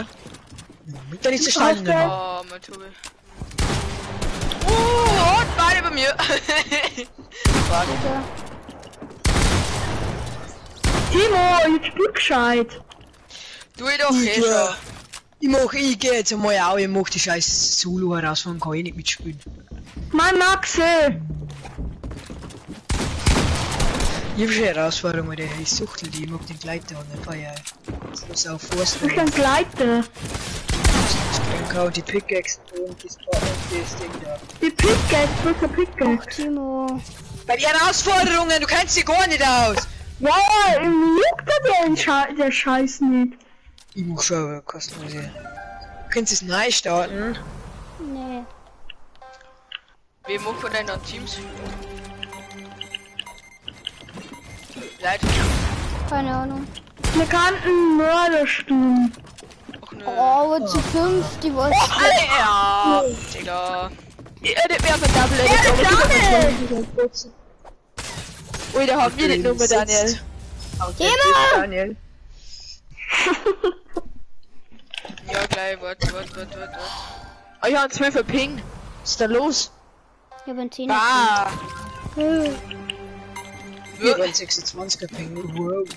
Mit der nicht zustande. Okay. Oh, mein Tobi. Und beide bei mir. Fuck. Timo, jetzt spiel gescheit. Du ich doch eh schon. Ich mach, ich geh jetzt einmal auch, ich mach die scheiß Solo herausfahren, kann ich nicht mitspielen. Mein Maxi! Ich hab schon Herausforderung, Alter, ich suchtel die, ich mag den Gleiter und ein paar Jahre. Das muss auch Ich vorstellen. kann Gleiter. Und die Pickaxe und das, und das Ding da. Die Pickaxe, welcher Pickaxe? Timo. Bei den Herausforderungen, du kennst sie gar nicht aus! Ja, juckt der, der Scheiß nicht. Ich mach schon kostenlose. Könntest du es neu starten? Nee. Wie machen wir denn dann Teams? Leute, Keine Ahnung. Wir könnten Mörder spielen. ach nö. Oh, aber zu fünf, die was. Ja, Digga. Ich hätte mehr auf ein Double Edit, Ja, Daniel! Ui, da haben wir nicht Nummer, Daniel. Timo! Daniel. Ja, gleich, warte, warte, warte, warte. Oh, ich hab einen 12er Ping. Was ist da los? Ich hab einen 10er. Bah! Ich hab einen 26er Ping. Wow.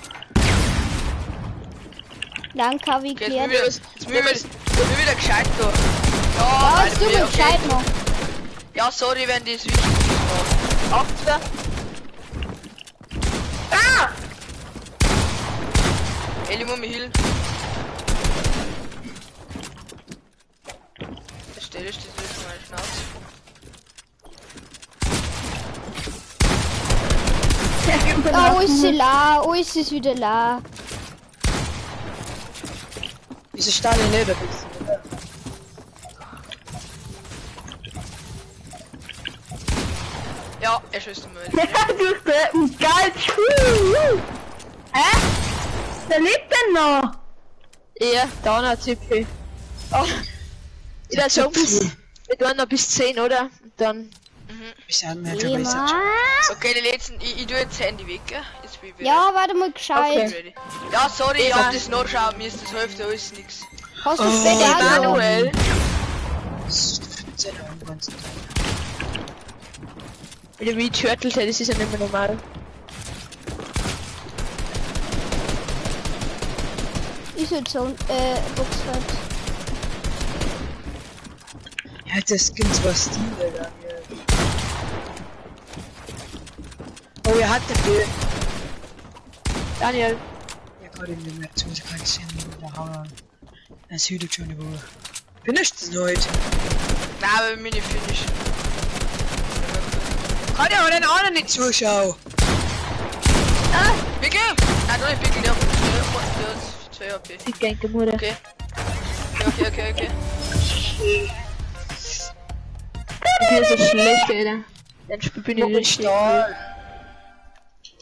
Danke, hab ich Okay, jetzt geklärt. bin ich wieder, jetzt bin ich wieder gescheit da. Ja, Ja, jetzt Alter, du okay. gescheit machen. Ja, sorry, wenn das wichtig ist. 8. Ah! Eli muss mich healen. Der Stelle steht wieder vor meiner Schnauze. Treppen Ah, alles ist verlassen. la, alles ist wieder la. Wieso stehe ich nicht ein bisschen? Ja, er schießt mal. Ja, durch Treppen. Geil, Spiel. Hä? Wer lebt denn noch? Ja, da noch Typ. Oh. Ich würde sagen, wir tun noch bis 10, oder? Und dann. Wir sind ja schon bei Immer. Okay, die letzten, ich tue jetzt Handy weg, gell? Jetzt bin ich wieder. Ja, warte mal gescheit. Ready. Ja, sorry, ich hab das nachschauen, mir ist das Hälfte alles nix. Hast du später auch noch? Manuel! 15 Uhr den ganzen Tag. Wieder wie Turtles, hey, das ist ja nicht mehr normal. Ich würde so, Boxfight. Ja, das Skin zwar Stil, Alter. Oh, er hat dafür. Daniel, Ja, gerade in der Map zu, kann ich sehen, da hauen. Das hütet schon über. Finish das heute. Nein, aber mir nicht finish. Kann ja auch den anderen nicht zuschauen. Biggie! Nein, doch nicht Biggie, der hat 2 HP. die Genke Mutter. Okay. Okay. Ich bin so schlecht, Alter. Dann Spiel bin ich Mit dem richtig. Stahl.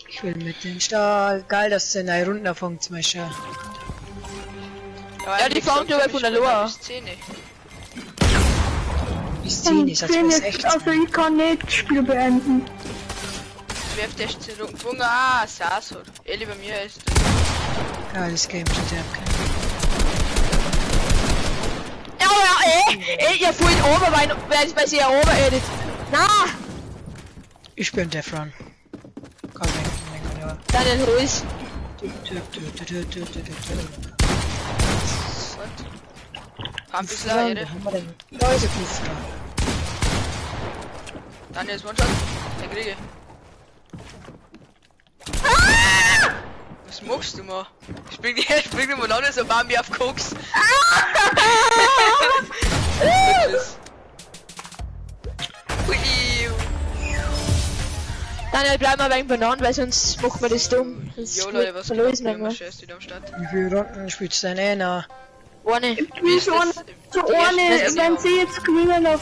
Ich will mit dem Stahl. Geil, dass du eine Runde anfängt zum Beispiel. Ja, die fahren ja von der Loa. Bis 10. Bis 10 ist, also Zehn bis ist, 16. also ich kann nicht das Spiel beenden. 12, 16 Runden gefunden. Ah, Sass hat. Eli bei mir ist das. Geiles Game, schon sehr geil. Ja, ja, ey, ihr vorhin oben, weil sie ja oben edit. Na! Ich bin Death Run. Komm, denk, ja. Daniel, hol ist. Pump ist leer, Wo haben wir denn? Da ist ein Kuffer. Daniel ist One-Shot. Den kriege ich. Was machst du mal? Spring dir mal an, so Bambi auf Koks. Ui. Daniel, bleib mal wegen Bananen, weil sonst machen wir das dumm. Sonst Jo Leute, was verloren geht? wir Wir scheiß wieder am Start. Wie viele Runden spielst du denn eh noch? Eine. Wie ist So das? So ohne, wenn sie jetzt gewinnen auf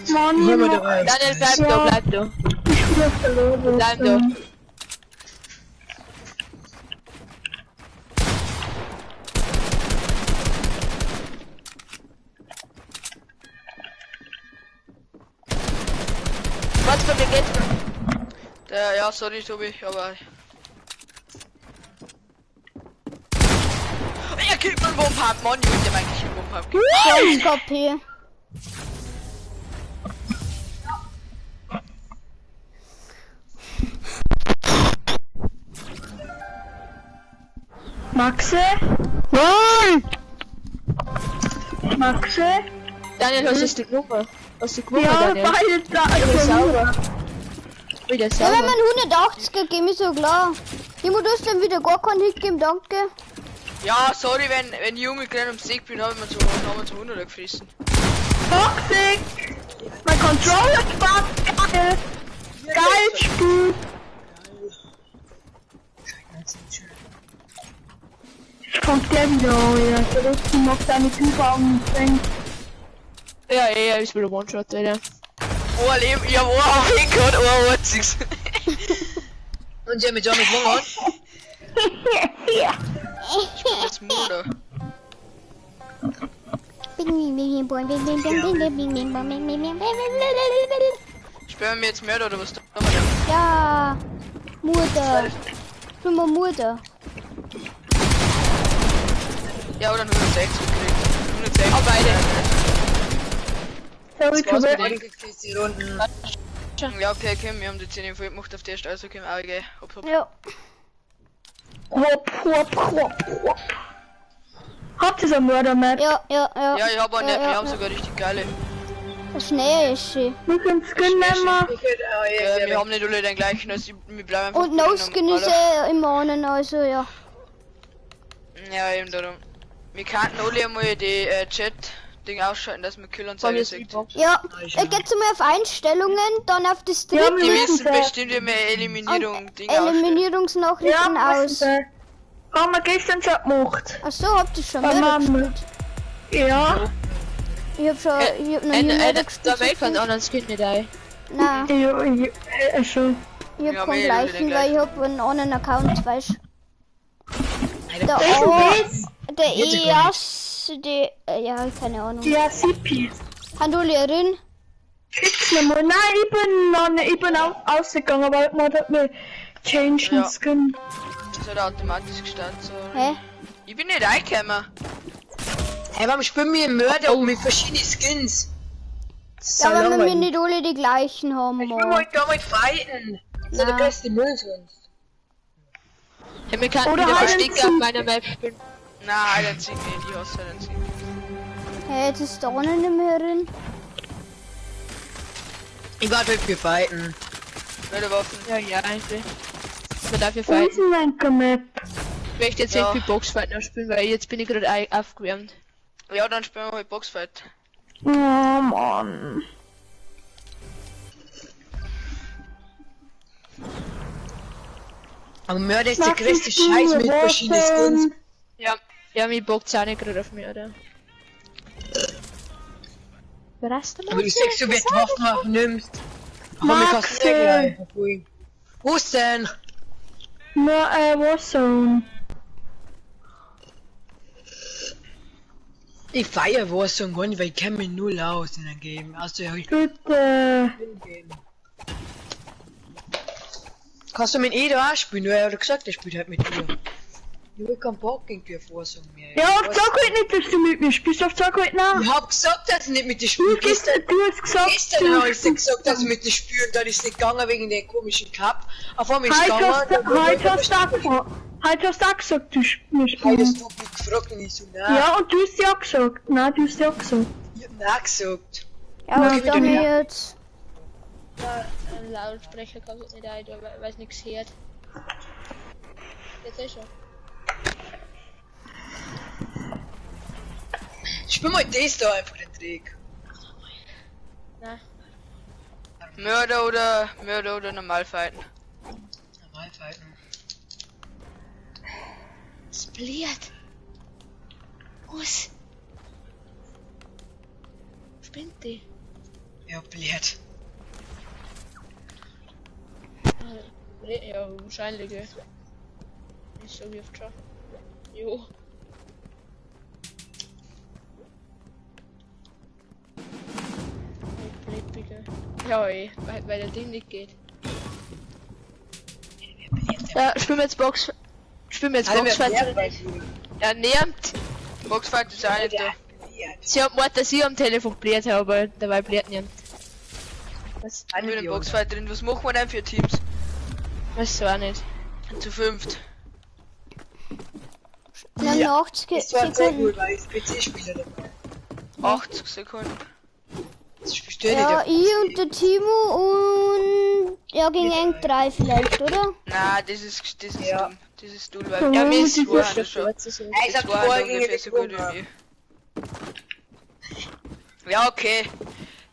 Money, Hol mal noch- da rein. Daniel, bleib da, bleib da. ich spiele auf der Logo. Bleib da. Was für mir geht's? Der, ja, sorry Tobi, aber... Er kriegt mir einen Wump, Mann, ich will eigentlich einen Wump. 20 KP. Maxe? Maxe? Daniel, hast du die Nummer? Hast du gewonnen, Ja, Daniel? beide da. Wieder sauber. Wieder Ja, wenn sauber. man 180er geben, ist so klar. Timo, du hast dann wieder gar keinen Hit gegeben, danke. Ja, sorry, wenn ich umgekehrt am Sieg bin, habe ich mir zu, haben wir zu 100 gefressen. Toxic! Mein Controller spart geil! Geil Spiel! Jetzt kommt der wieder, ja. Der letzte macht seine Tür und denkt, Ja, ja, ist wieder One-Shot, Alter. Oh, Leben, ich hab auch auf ihn gehabt, oh, einziges. Und sie haben mit Johnny gewonnen. Das Mutter. Spielen wir jetzt Mörder oder was tun wir denn? Ja, Mutter. Spiel mal Mutter. Ja, oder 160 gekriegt. 160. Ah, beide. sorry, war's Tobi. mit Kriegst die Runden. Ja, okay, okay, wir haben die 10 voll gemacht auf die erste, also okay, aber okay, hopp, hopp. Ja. Hopp, hopp, hopp, hopp. Habt ihr so eine Mörder-Map? Ja, ja, ja. Ja, ich hab auch nicht, ja, wir ja. haben sogar richtig geile. Schnell ist sie. Wir können Skin nehmen. Ich hätte auch Ja, wir haben nicht alle den gleichen, also wir bleiben einfach Und bei No den Skin ist normalen. eh immer an, also ja. Ja, eben darum. Wir kannten alle einmal die Chat Ding ausschalten, dass man Killanzeige sieht. Ja, geht mal auf Einstellungen, dann auf das Ja, dritte. Die wissen bestimmt, wie man Eliminierung Ding ausstellt. Eliminierungsnachrichten aus. Haben wir gestern schon gemacht. Ach so, habt ihr schon Bei Mörder Mama. gespielt? Ja. Ich hab schon, ich hab noch nie Mörder gespielt. Da weg von anderen Skin nicht ein. Nein, Ja, ja, schon. ich hab Ja, keinen mir gleichen, den weil ich hab einen anderen Account, weißt du. Der Welchen A, das? der EAS, der, ja, keine Ahnung. Ja, Sipi. Handuli drin? Schick's mir mal. Nein, ich bin noch nicht, ich bin auch ausgegangen, weil man hat mir Change Ja. Skin. Das hat automatisch gestartet, sorry. Hä? Ich bin nicht reingekommen. Hey, warum spielen wir Mörder mit verschiedenen Skins? Das ist Ja, so aber wenn wir langweilig. nicht alle die gleichen haben, Ich will Mann. mal damit fighten. Das ist ja der Na. beste Müll sonst. Hey, wir können Oder wieder halt Verstecker auf meiner Map spielen. Nein, Hide and Seek nicht, ich hasse Hide and Seek. Hä, jetzt ist der auch nicht mehr drin. Ich warte halt für fighten. Mörderwaffen. Ja, ja, eigentlich. Man darf ja fighten. Unsenker Map. Ich möchte jetzt Ja. nicht viel Boxfight noch spielen, weil jetzt bin ich gerade aufgewärmt. Ja, dann spielen wir halt Boxfight. Oh Mann. Aber Mörder ist der Max, größte ich Scheiß mit spiele verschiedenen Skins. Waffen. Ja. Ja, mir bockt's auch nicht gerade auf mich, oder? Aber du sagst, du wirst Waffen auch nimmst. Aber mir Max, kannst du nicht gleich verfolgen. Wo ist denn? Na, Warzone. Ich feier Warzone gar nicht, weil ich kenne mich null aus in dem Game. Also ja, ich Bitte. bin Game. Kannst du mit Edo auch spielen? Du hast ja gesagt, er spielt halt mit dir. Ich hab keinen Bock irgendwie auf Warzone mehr. Ja, auf sag halt nicht, dass du mit mir spielst. Auf sag halt nein. Ich hab gesagt, dass ich nicht mit dir Du, spiele. Gestern, du hast gesagt, gestern du hab ich dir gesagt, dass ich mit dir spiele und dann ist es nicht gegangen wegen dem komischen Cup. Auf einmal ist es Heute gegangen. hast du, heute hast du auch gefragt. Heute hast du auch gesagt, du wir Heute spielen. hast du mich gefragt und ich so, nein. Ja, und du hast ja gesagt. Nein, du hast ja gesagt. Ich hab nein gesagt. Ja, was Okay, da bitte. mir jetzt? Ja, ein Lautsprecher kommt nicht ein, weil es nichts hört. Jetzt eh schon. Spiel mal das da einfach den Trick. Nein. Mörder oder normal fighten. Normal fighten. Split. Was? Spinnt die? Ja, blöd. Ja, wahrscheinlich, ja. Nicht so wie oft schon. Jo. Ja, ey, weil der Ding nicht geht. Ja, spielen wir jetzt Box. Spielen wir jetzt Alle Boxfight mehr oder nicht? Ja, nehmt! Boxfight ist auch nicht da. Sie hat gemeint, dass ich am Telefon bläht habe, aber dabei bläht niemand. Was? Ich bin im Boxfight drin. Was machen wir denn für Teams? Weiß du auch nicht. Zu fünft. Na, Ja, 80 Das war sehr Sekunden. gut, weil ich PC-Spieler dabei. 80 Sekunden. Das spielst du nicht. Ja, auf ich und der Timo und ja, gegen eng 3 vielleicht, oder? Na, das ist Ja. dumm. Das ist dumm, weil Ja, mir ist die wurscht, zwei schon. ob du so. Ey, Die ich hab zwei vorher sind gegen ungefähr die so gut gewonnen. wie wir. Ja, okay.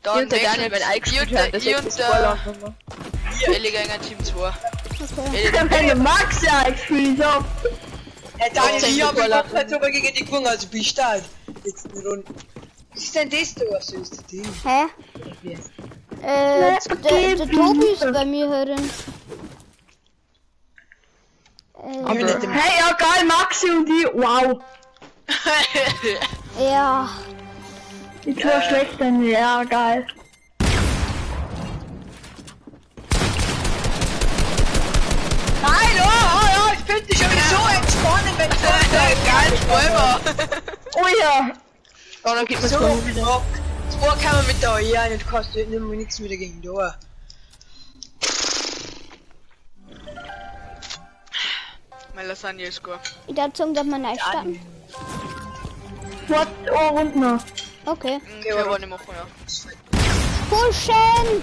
Dann Ich und der Daniel, wenn ich ich gespielt und habe, der, das ich ist und das der Vorlaufnummer. Elli gegen Team 2. Okay. Elli, Wenn der Max ja, ich spiele ich auf. Hey Daniel, ich hab Vorlauf. mich sogar gegen die gewonnen, also bin ich stark. Letzten Runden. Was ist denn das da? Was ist das Ding? Hä? Der Tobi ist bei mir herin. Ich bin nicht im Hey, ja geil, Maxi und ich. Wow. Ja. Die zwei schlechten, ja geil. Nein, oh, oh, oh, ich finde dich schon wieder so entspannen, wenn du Geil, Spalmer! Oh ja. Oh, dann gibt man so so. Bock. Zwei kann man mit der AE ein und kannst du nicht mehr nichts mehr dagegen tun. Meine Lasagne ist gut. Ich darf sagen, dass wir neu starten. What? Oh, und noch. Okay. Okay, aber nicht machen, ja. Pushen!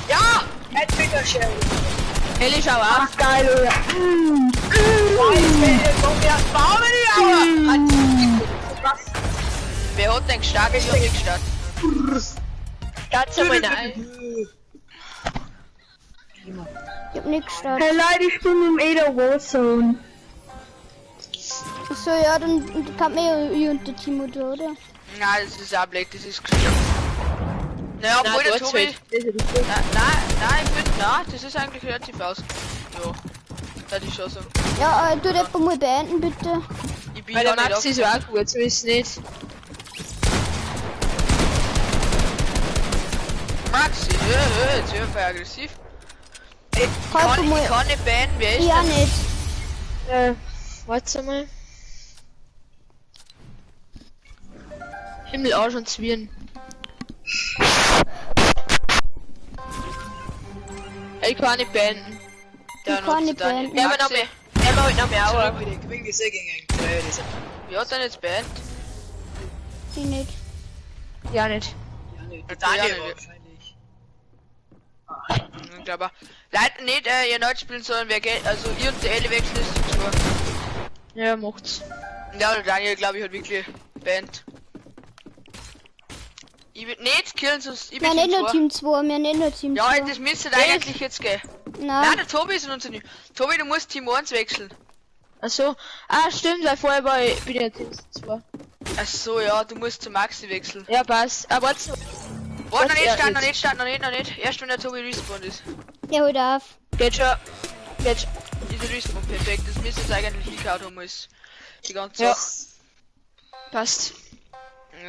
Ja! Entweder Shell. Elli, schau auf. Ach geil, oh ja. Mm. Nein, komm ja, bauen wir die Aua! Wer hat denn gestartet? Ich hab nicht gestartet. Start's einmal rein. Ich hab nicht gestartet. Hey Leute, ich bin im Eder Warzone. So, ja, dann kann man ja ich und der Timo da, oder? Nein, das ist auch blöd, das ist gestartet. Naja, obwohl der tut's Tobi... halt. Das ist richtig. Nein, nein, nein, ich finde, nein, das ist eigentlich relativ aus. Ja, das ist schon so. Ja, du das mal beenden, bitte. Ich bin Weil der ja nicht Max ist ja auch gut, so ist es nicht. Max, ja, jetzt wird er aggressiv. Kannst du Ich mal. kann nicht beenden, wer ist Ja, das? nicht. Warte mal. Himmel, Arsch und Zwirn. Ich kann nicht beenden. Der Ich kann nicht nutzt deine- beenden. Ja, aber noch mehr. Ja, aber noch mehr Aua. Ich gewinne die Säge gegen drei, das ist Wer hat denn jetzt beendet? Ich nicht. Ja, nicht. ja nicht. Ja, Daniel nicht. wahrscheinlich. Ich glaube auch. Leute, nicht ihr neu spielen, sondern wer geht, also ihr und der Eli wechseln ist zu zwei. Ja, macht's. Ja, der Daniel, glaube ich, hat wirklich beendet. Ich will nicht killen, sonst ich bin Wir nicht nur zwei. Team 2, wir nicht nur Team Ja, 2. das müsste eigentlich jetzt gehen. Nein, Nein, der Tobi ist in unserem Team. Tobi, du musst Team 1 wechseln. Ach so. Ah, stimmt, weil vorher war ich, bin ich ja Team 2. Ach so, ja, du musst zu Maxi wechseln. Ja, passt. Aber warte. Warte, noch nicht Ja, starten, noch jetzt. nicht starten, noch nicht, noch nicht. Erst wenn der Tobi respawned ist. ja, hol auf. Geht schon. Geht schon. Ist er respawn, perfekt. Das müsste jetzt eigentlich hingehauen haben, ist die ganze Ja. Sache. Passt.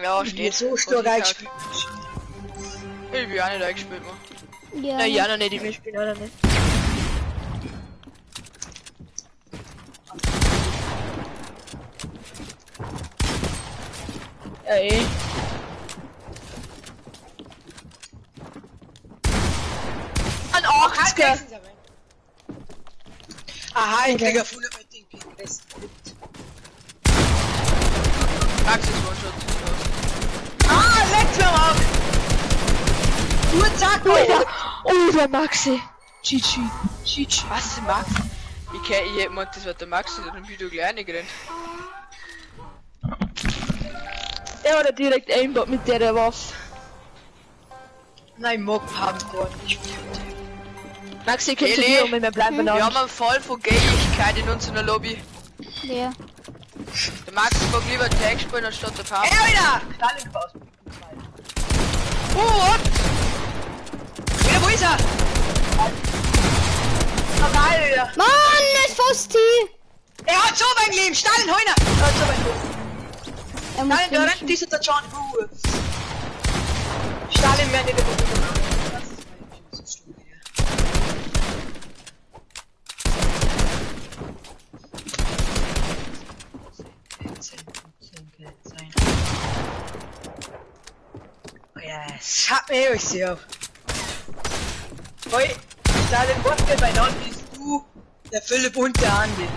Ja, Ich bin steht. so Hat stark hingehauen. eingespielt. Ich bin auch nicht eingespielt, Mann. Ja. Na ja, noch nicht. Ich spielen auch noch nicht. Ja, eh. Ein 80er! Aha, ich krieg auf 100 mit dem Ping. Das Max ist One-Shot. Ah, leck mir am Auge! Du zack, Alter! Oh, der Maxi! GG. GG. Was, Max? Ich kenn, ich hätt gemeint, das war der Maxi, der hat im Video gleich reingerannt. Der hat ja direkt Aimbot mit der Waffe. Nein, ich mag Pump gar nicht. Maxi, kennst du Eli? die um, wir bleiben Wir beieinander. haben einen Fall von Gayigkeit in unserer Lobby. Wer? Der Max mag lieber Tag spielen anstatt der Pump. Er wieder! Stalin raus. Oh, what? Wieder, wo ist er? Oh, geil, wieder. Mann, es ist fast hier. Er hat so mein Leben! Stalin, Heuner! Er hat so mein Leben. Er muss Stalin, da rennt finishen. dieser der John Hu. Stalin mehr nicht über. Das ist mein so stumpf, ja. Oh ja, es hat mir euch sehr. Hoi, Stalin, was denn beieinander bist du, der Philipp und der Andi.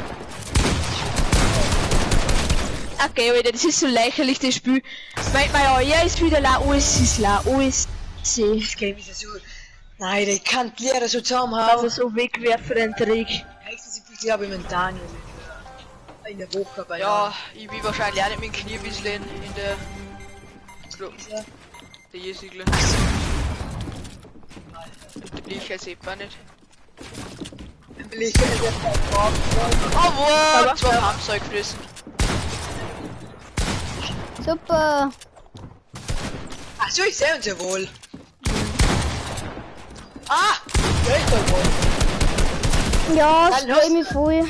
Okay, Alter, das ist so lächerlich, das Spiel. Meint man ja, er ist wieder la, alles ist la, alles C. Das Game ist ja so. Nein, ich kann die Lehrer so zusammenhauen. Also so wegwerfen den Dreck. Höchstens ich glaube ich mit Daniel in der Woche bei Ja, ich bin wahrscheinlich auch nicht mit dem Knie ein bisschen in der Gruppe. Der Jesigler. Der Blicher sieht man nicht. Ich Oh, wow! Zwei Pumps gefressen. Super. Ach so, ich sehe uns ja wohl. Ah! Ja, ich doch wohl. Ja, Dann das freut mich voll.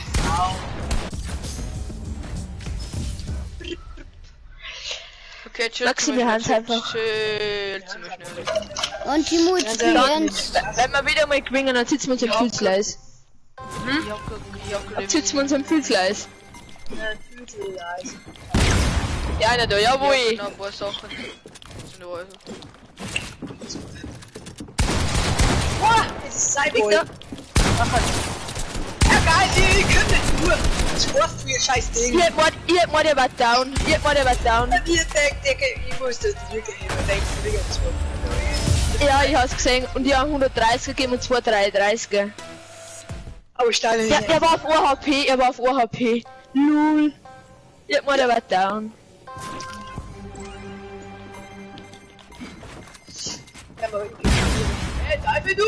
Okay, chill. Maxi, wir haben's einfach. Chill, ziemlich schnell. Und Timo, jetzt Ja, bin ernst. Wenn wir wieder mal gewinnen, dann sitzen wir uns am Füßleis. Ich hab grad, ich hab Dann grad sitzen wir uns am Füßleis. Ja, einer da, jawohl. Ich hab noch ein paar Sachen. Sind aber also. Boah, das ist sein wohl. Victor. Ja, geil, die können nicht nur. Das war's für ihr scheiß Ding. Ich hab mal, der war down. Ich hab mal, der war down. Ich denke, ich muss das wirklich, ich denke, wirklich ans Wort. Ja, ich hab's gesehen. Und ich hab 130 gegeben und 233er. Aber Stalin Ja, er war auf 1 HP, er war auf 1 HP. Lul. Ich hab mal, der war down. aber ich. Hey, Teufel du!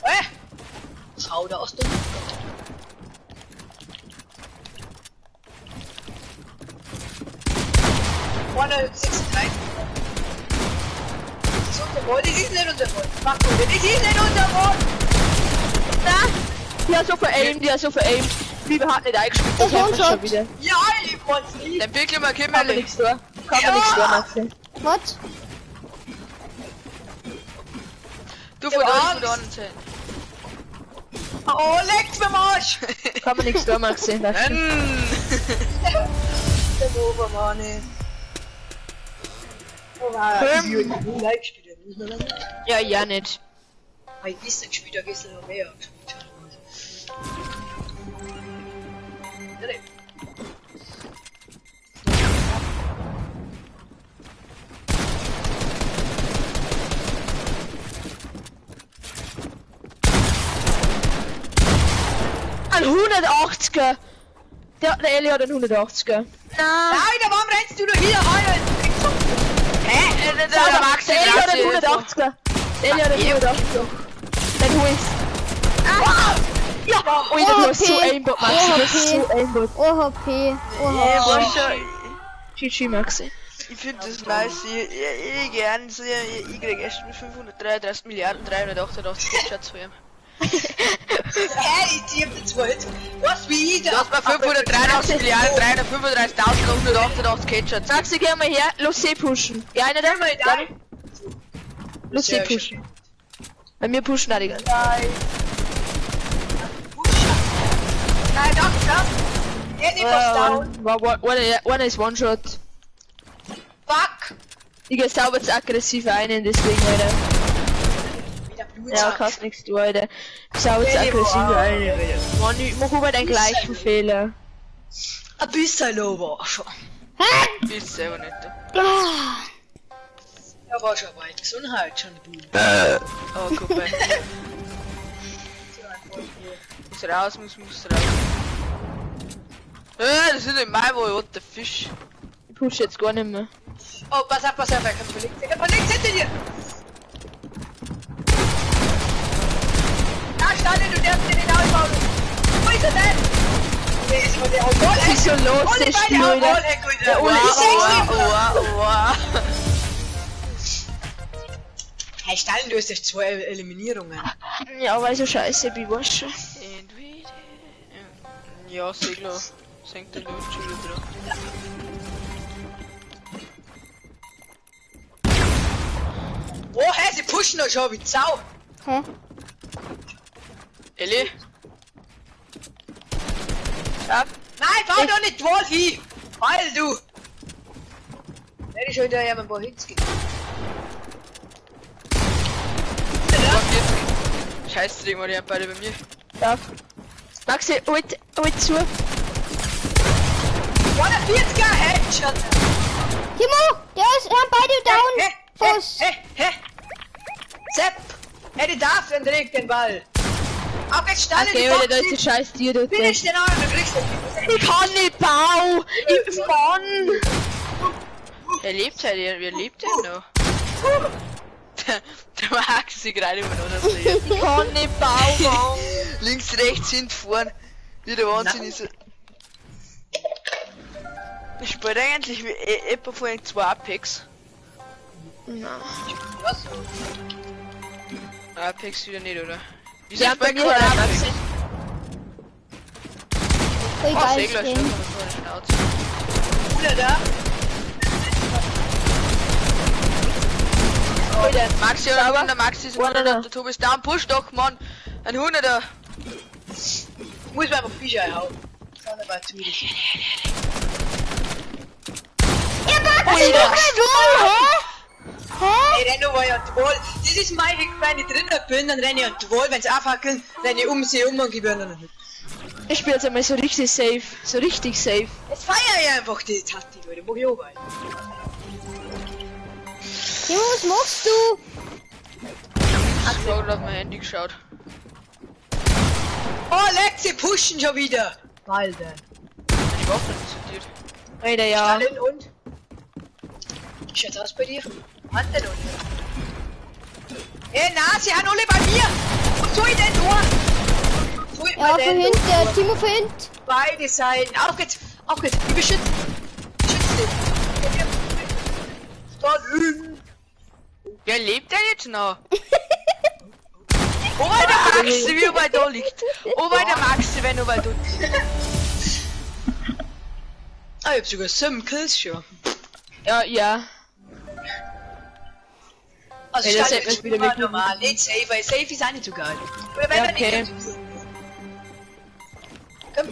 Hä? Schau da aus dem. Vorne 36. Das ist unser Goal, das ist nicht unser Goal. Fuck, das ist nicht unser Goal! Na, die hat so veraimt, die hat so veraimt. Liebe hat nicht eingespielt, Das das haben wir schon One-Shot. wieder. Ja, ich wollt's nicht. Dann wirklich mal Kann man Kimmerle. nichts tun. Kann man nichts tun, Maxi. Was? Du von Ich da, hab von da unten zählen. Oh, leckt's mir am Arsch! Kann man nichts tun, Maxi. Weißt du? Der Obermann. Oh, wow. Ich hab nie gespielt, muss man sagen. Ja, ja nicht. Hab ich gestern gespielt, ja gestern noch mehr gespielt. Ja, ne. Ein 180er! Der Eli hat einen 180er. Nein! Nein, da warum rennst du doch hier rein? Hä? Der Maxi, Der Eli hat einen der 180er! Der Eli hat einen 180er. Dann hol ich's. Ah! Ja! Alter, du hast so OHP. Aimbot, Maxi. Du hast so Aimbot. OHP. Ich OHP. weiß schon, GG, Maxi. ich find das nice. Ich gern, so, ich krieg erst mit 533 Milliarden 388 Headshots von ihm. Hä, ich hab den zwei Hits. Was wie ich Du da? hast mir 583 Milliarden 335.188 Headshots. Maxi, geh mal her. Los, see pushen. Ja, einer da? Da. Los, see pushen. Bei mir pushen auch die ganzen. Nein. Nein, doch, doch. Er nimmt was down. One is one shot. Fuck. Ich geh sauber zu aggressiv rein, deswegen, Alter. Wieder Blut. Ja, kannst nichts tun, Alter. Sauber zu aggressiv rein. Mann, ich mach immer den gleichen Fehler. Ein bisschen war schon. Bist selber nicht. Ja, war schon weit. Gesundheit schon du. Oh, guck mal. Muss raus, muss raus. Das ist nicht mein Wohl, what the fish. Ich push jetzt gar nicht mehr. Oh, pass auf, er kommt von links. Er kommt von links hinter dir. Da, Steine, du darfst dir nicht ausbauen. Wo ist er denn? Nee, ist von der Was ist so los, Ohne das Beine, Spiel, hau Alter? Wallhack, Alter. Der Ole Ich ist seh's nicht. Wow, wow. Hey, Stein, du hast erst 2 Eliminierungen. Ja, weil so scheiße bin, weißt du. Ja, Segler. Senkt den Lohn schon wieder drauf. Oh, hey, sie pushen doch schon wie Sau. Hä? Elli? Ja. Nein, fahr doch nicht die Wall hin! Weil du! Hätte ich schon da jemand ein paar Hits gegeben. Scheiße, die haben beide bei mir. Ja. Maxi, halt zu. 140er Headshot! Timo, der ist, haben beide down. Hä? Was? Hä? Hä? Sepp! Hey, du darfst, dann trägt den Ball! Auf jetzt Steine, Okay, die Alter, da ist Boxen! der scheiß Tier dort. Finish den anderen, du kriegst den. Ich kann nicht bau! Ich, Mann! Er lebt halt, wer lebt denn noch? Der Max sich gerade immer noch das Ich kann nicht bau, Mann! Links, rechts, hinten, vorn. Wie der Wahnsinn ist. Ich spiele eigentlich wie etwa von den 2 Apex. Nein. Was? Apex wieder nicht, oder? Wieso Ja, bei spielt mir kein halt, Apex? Maxi. Voll Oh, geil Segler, Skin. schnell vor der Schnauze. Bruder da? Alter. Maxi hat einen 100er, Maxi ist ein One 100er, der Tobi ist down, push doch, Mann! Ein 100er! Muss man einfach Fischer hauen. Das aber zu. Das Ja, Maxi, du kein Wall, hä? Hä? Ey, renn war ja die Wall. Das ist mein Weg, wenn ich drinnen bin, dann renne ich an die Wall. Wenn sie abhackeln, renne ich um sie um und gebe ihnen einen Hit. Ich spiele jetzt einmal so richtig safe. So richtig safe. Jetzt feier ich einfach die Taktik, Leute. Mach ich auch weiter. Timo, was machst du? Ich hab auf mein Handy geschaut. Oh, leck, sie pushen schon wieder. Alter. Ich Waffe diskutiert. Alter, ja. Stalin und? Wie schaut's aus bei dir? Hat der noch nicht? Hey, na, sie haben alle bei mir. Was soll ich denn tun? Soll ich Ja, mir denn von tun? hinten. Timo von hinten. Beide Seiten. Auf geht's. Auf geht's. Ich beschütze. Beschütze dich. Stalin. Wer lebt denn jetzt noch? Oh, weil der Maxi, wie er da liegt. Oh, weil der Maxi, wenn er tut. Ah, ich hab sogar 7 Kills schon. Ja, ja. Also, Ja, das Stadion hätte ist man wieder immer mit- normal. Nicht safe, weil safe ist auch nicht so geil. Oder wenn Ja, wir okay. nicht. Komm.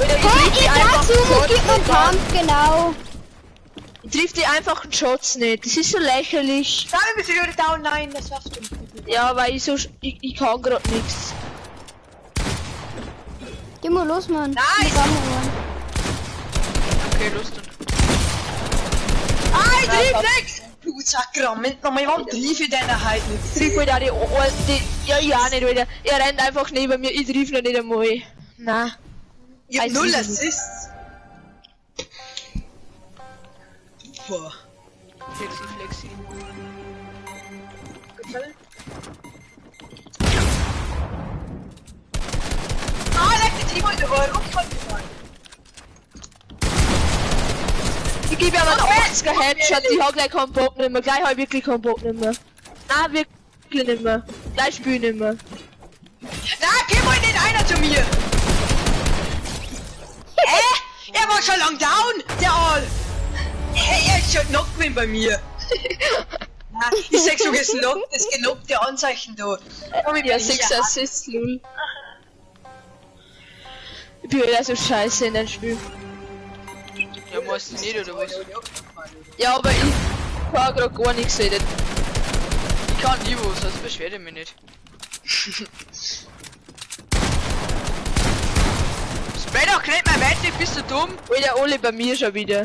Alter, ich Hey, triff die ich einfach traf um und Shots gib mir einen nicht an. Pump, genau. Ich triff die einfachen Shots nicht. Das ist so lächerlich. Sag mir, bist du wieder down? Nein, das war's schon. Ja, weil ich so. Ich kann grad nichts. Timo, los, Mann. Nice. Wir haben Mann. Okay, los dann. Ah, ich triff nix! Du Sakrament, nochmal, warum triff ich denn halt nicht? Ich triff halt auch die. Ja, ich auch nicht, Alter. Er rennt einfach neben mir. Ich triff noch nicht einmal. Nein. Ich hab Also, null das ist- Assists. Super. Flexi, Flexi. Gefallen? Ah, leck, der Timo ist überall rumgefahren. Ich gebe ihm einen 80er Headshot. Ich hab gleich keinen Bock mehr. Gleich hab ich wirklich keinen Bock mehr. Nein, wirklich nicht mehr. Gleich spiel ich nicht mehr. Na, geh mal nicht einer zu mir! Hä? Er war schon lang down, der Aal! Hey, er ist schon knocked gewesen bei mir. Na, ich sag sogar das Knock, das genockte Anzeichen da. Komm, ich Ja, bin 6 hier. Assists, lul. Ich bin wieder so scheiße in dem Spiel. Ja, musst du nicht, oder was? Ja, aber ich kann grad gar nichts reden. Ich kann nie was, also beschwer ich mich nicht. Spray doch nicht mehr weiter, bist du dumm? Alter, alle bei mir schon wieder.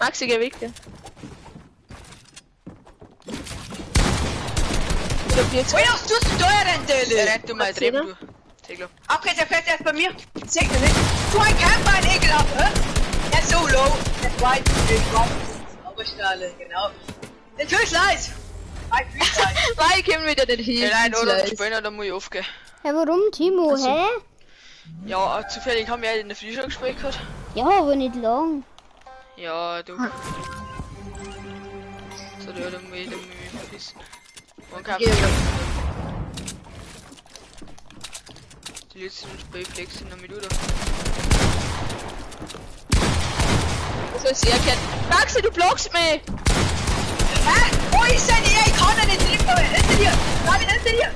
Maxi, geh weg da. Oder 40. Ui, was tust du da, Rentele? Ja, rennt du mal drüben, du. Tegler. Okay, der fährt erst bei mir. Sag dir nicht. Du ein Camper, ein Ekelhaft, hä? Ja, so low. Der zweite, der zweite. Zauberstahle, genau. Den Fisch leis. Mein Füße. Nein, ich komm wieder nicht hin. Ja, nein, zu oder? leise. Spinner, da muss ich aufgehen. Hä, warum, Timo? Hä? Ja, zufällig haben wir ja in der Früh schon gespielt gehabt. Ja, aber nicht lang. Ja, du. So, da muss ich mich verpissen. Und kein Die letzten Sprayflex sind noch mit, oder? Das soll sie erkennen. Maxi, du blockst mich! Hä? Wo ist denn er? Ich kann ihn nicht treffen, aber hinter dir. Nein, hinter dir.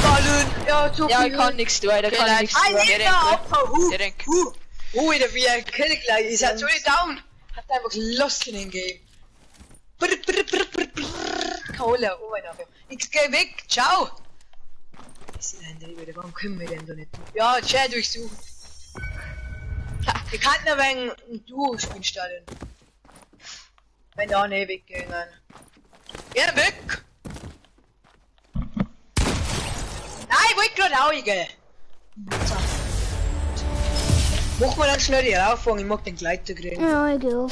Ballon. Ja, zu Ja, viel. ich kann nichts tun, Alter, Okay, kann nein. nichts tun. Ein Der Liter rennt, Opfer. Hu. Der rennt. Hu. Hu, der wie ein Kill gleich. Ist halt so nicht down. Hat einfach lost in den Game. Brr, brr, brr, brr, brr. Cola, oh mein Gott. Ich geh weg. Ciao. Ist denn der wieder? Warum können wir denn da nicht? Ja, Chat durchsuchen. Wir könnten ein wenig ein Duo spielen starten. Wenn da nicht weggehen. Ja, weg! Nein, ich wollte gerade auch, gell. Machen wir dann schnell die rauffahren, ich mag den Gleiter kriegen. Ja, ich geh auf.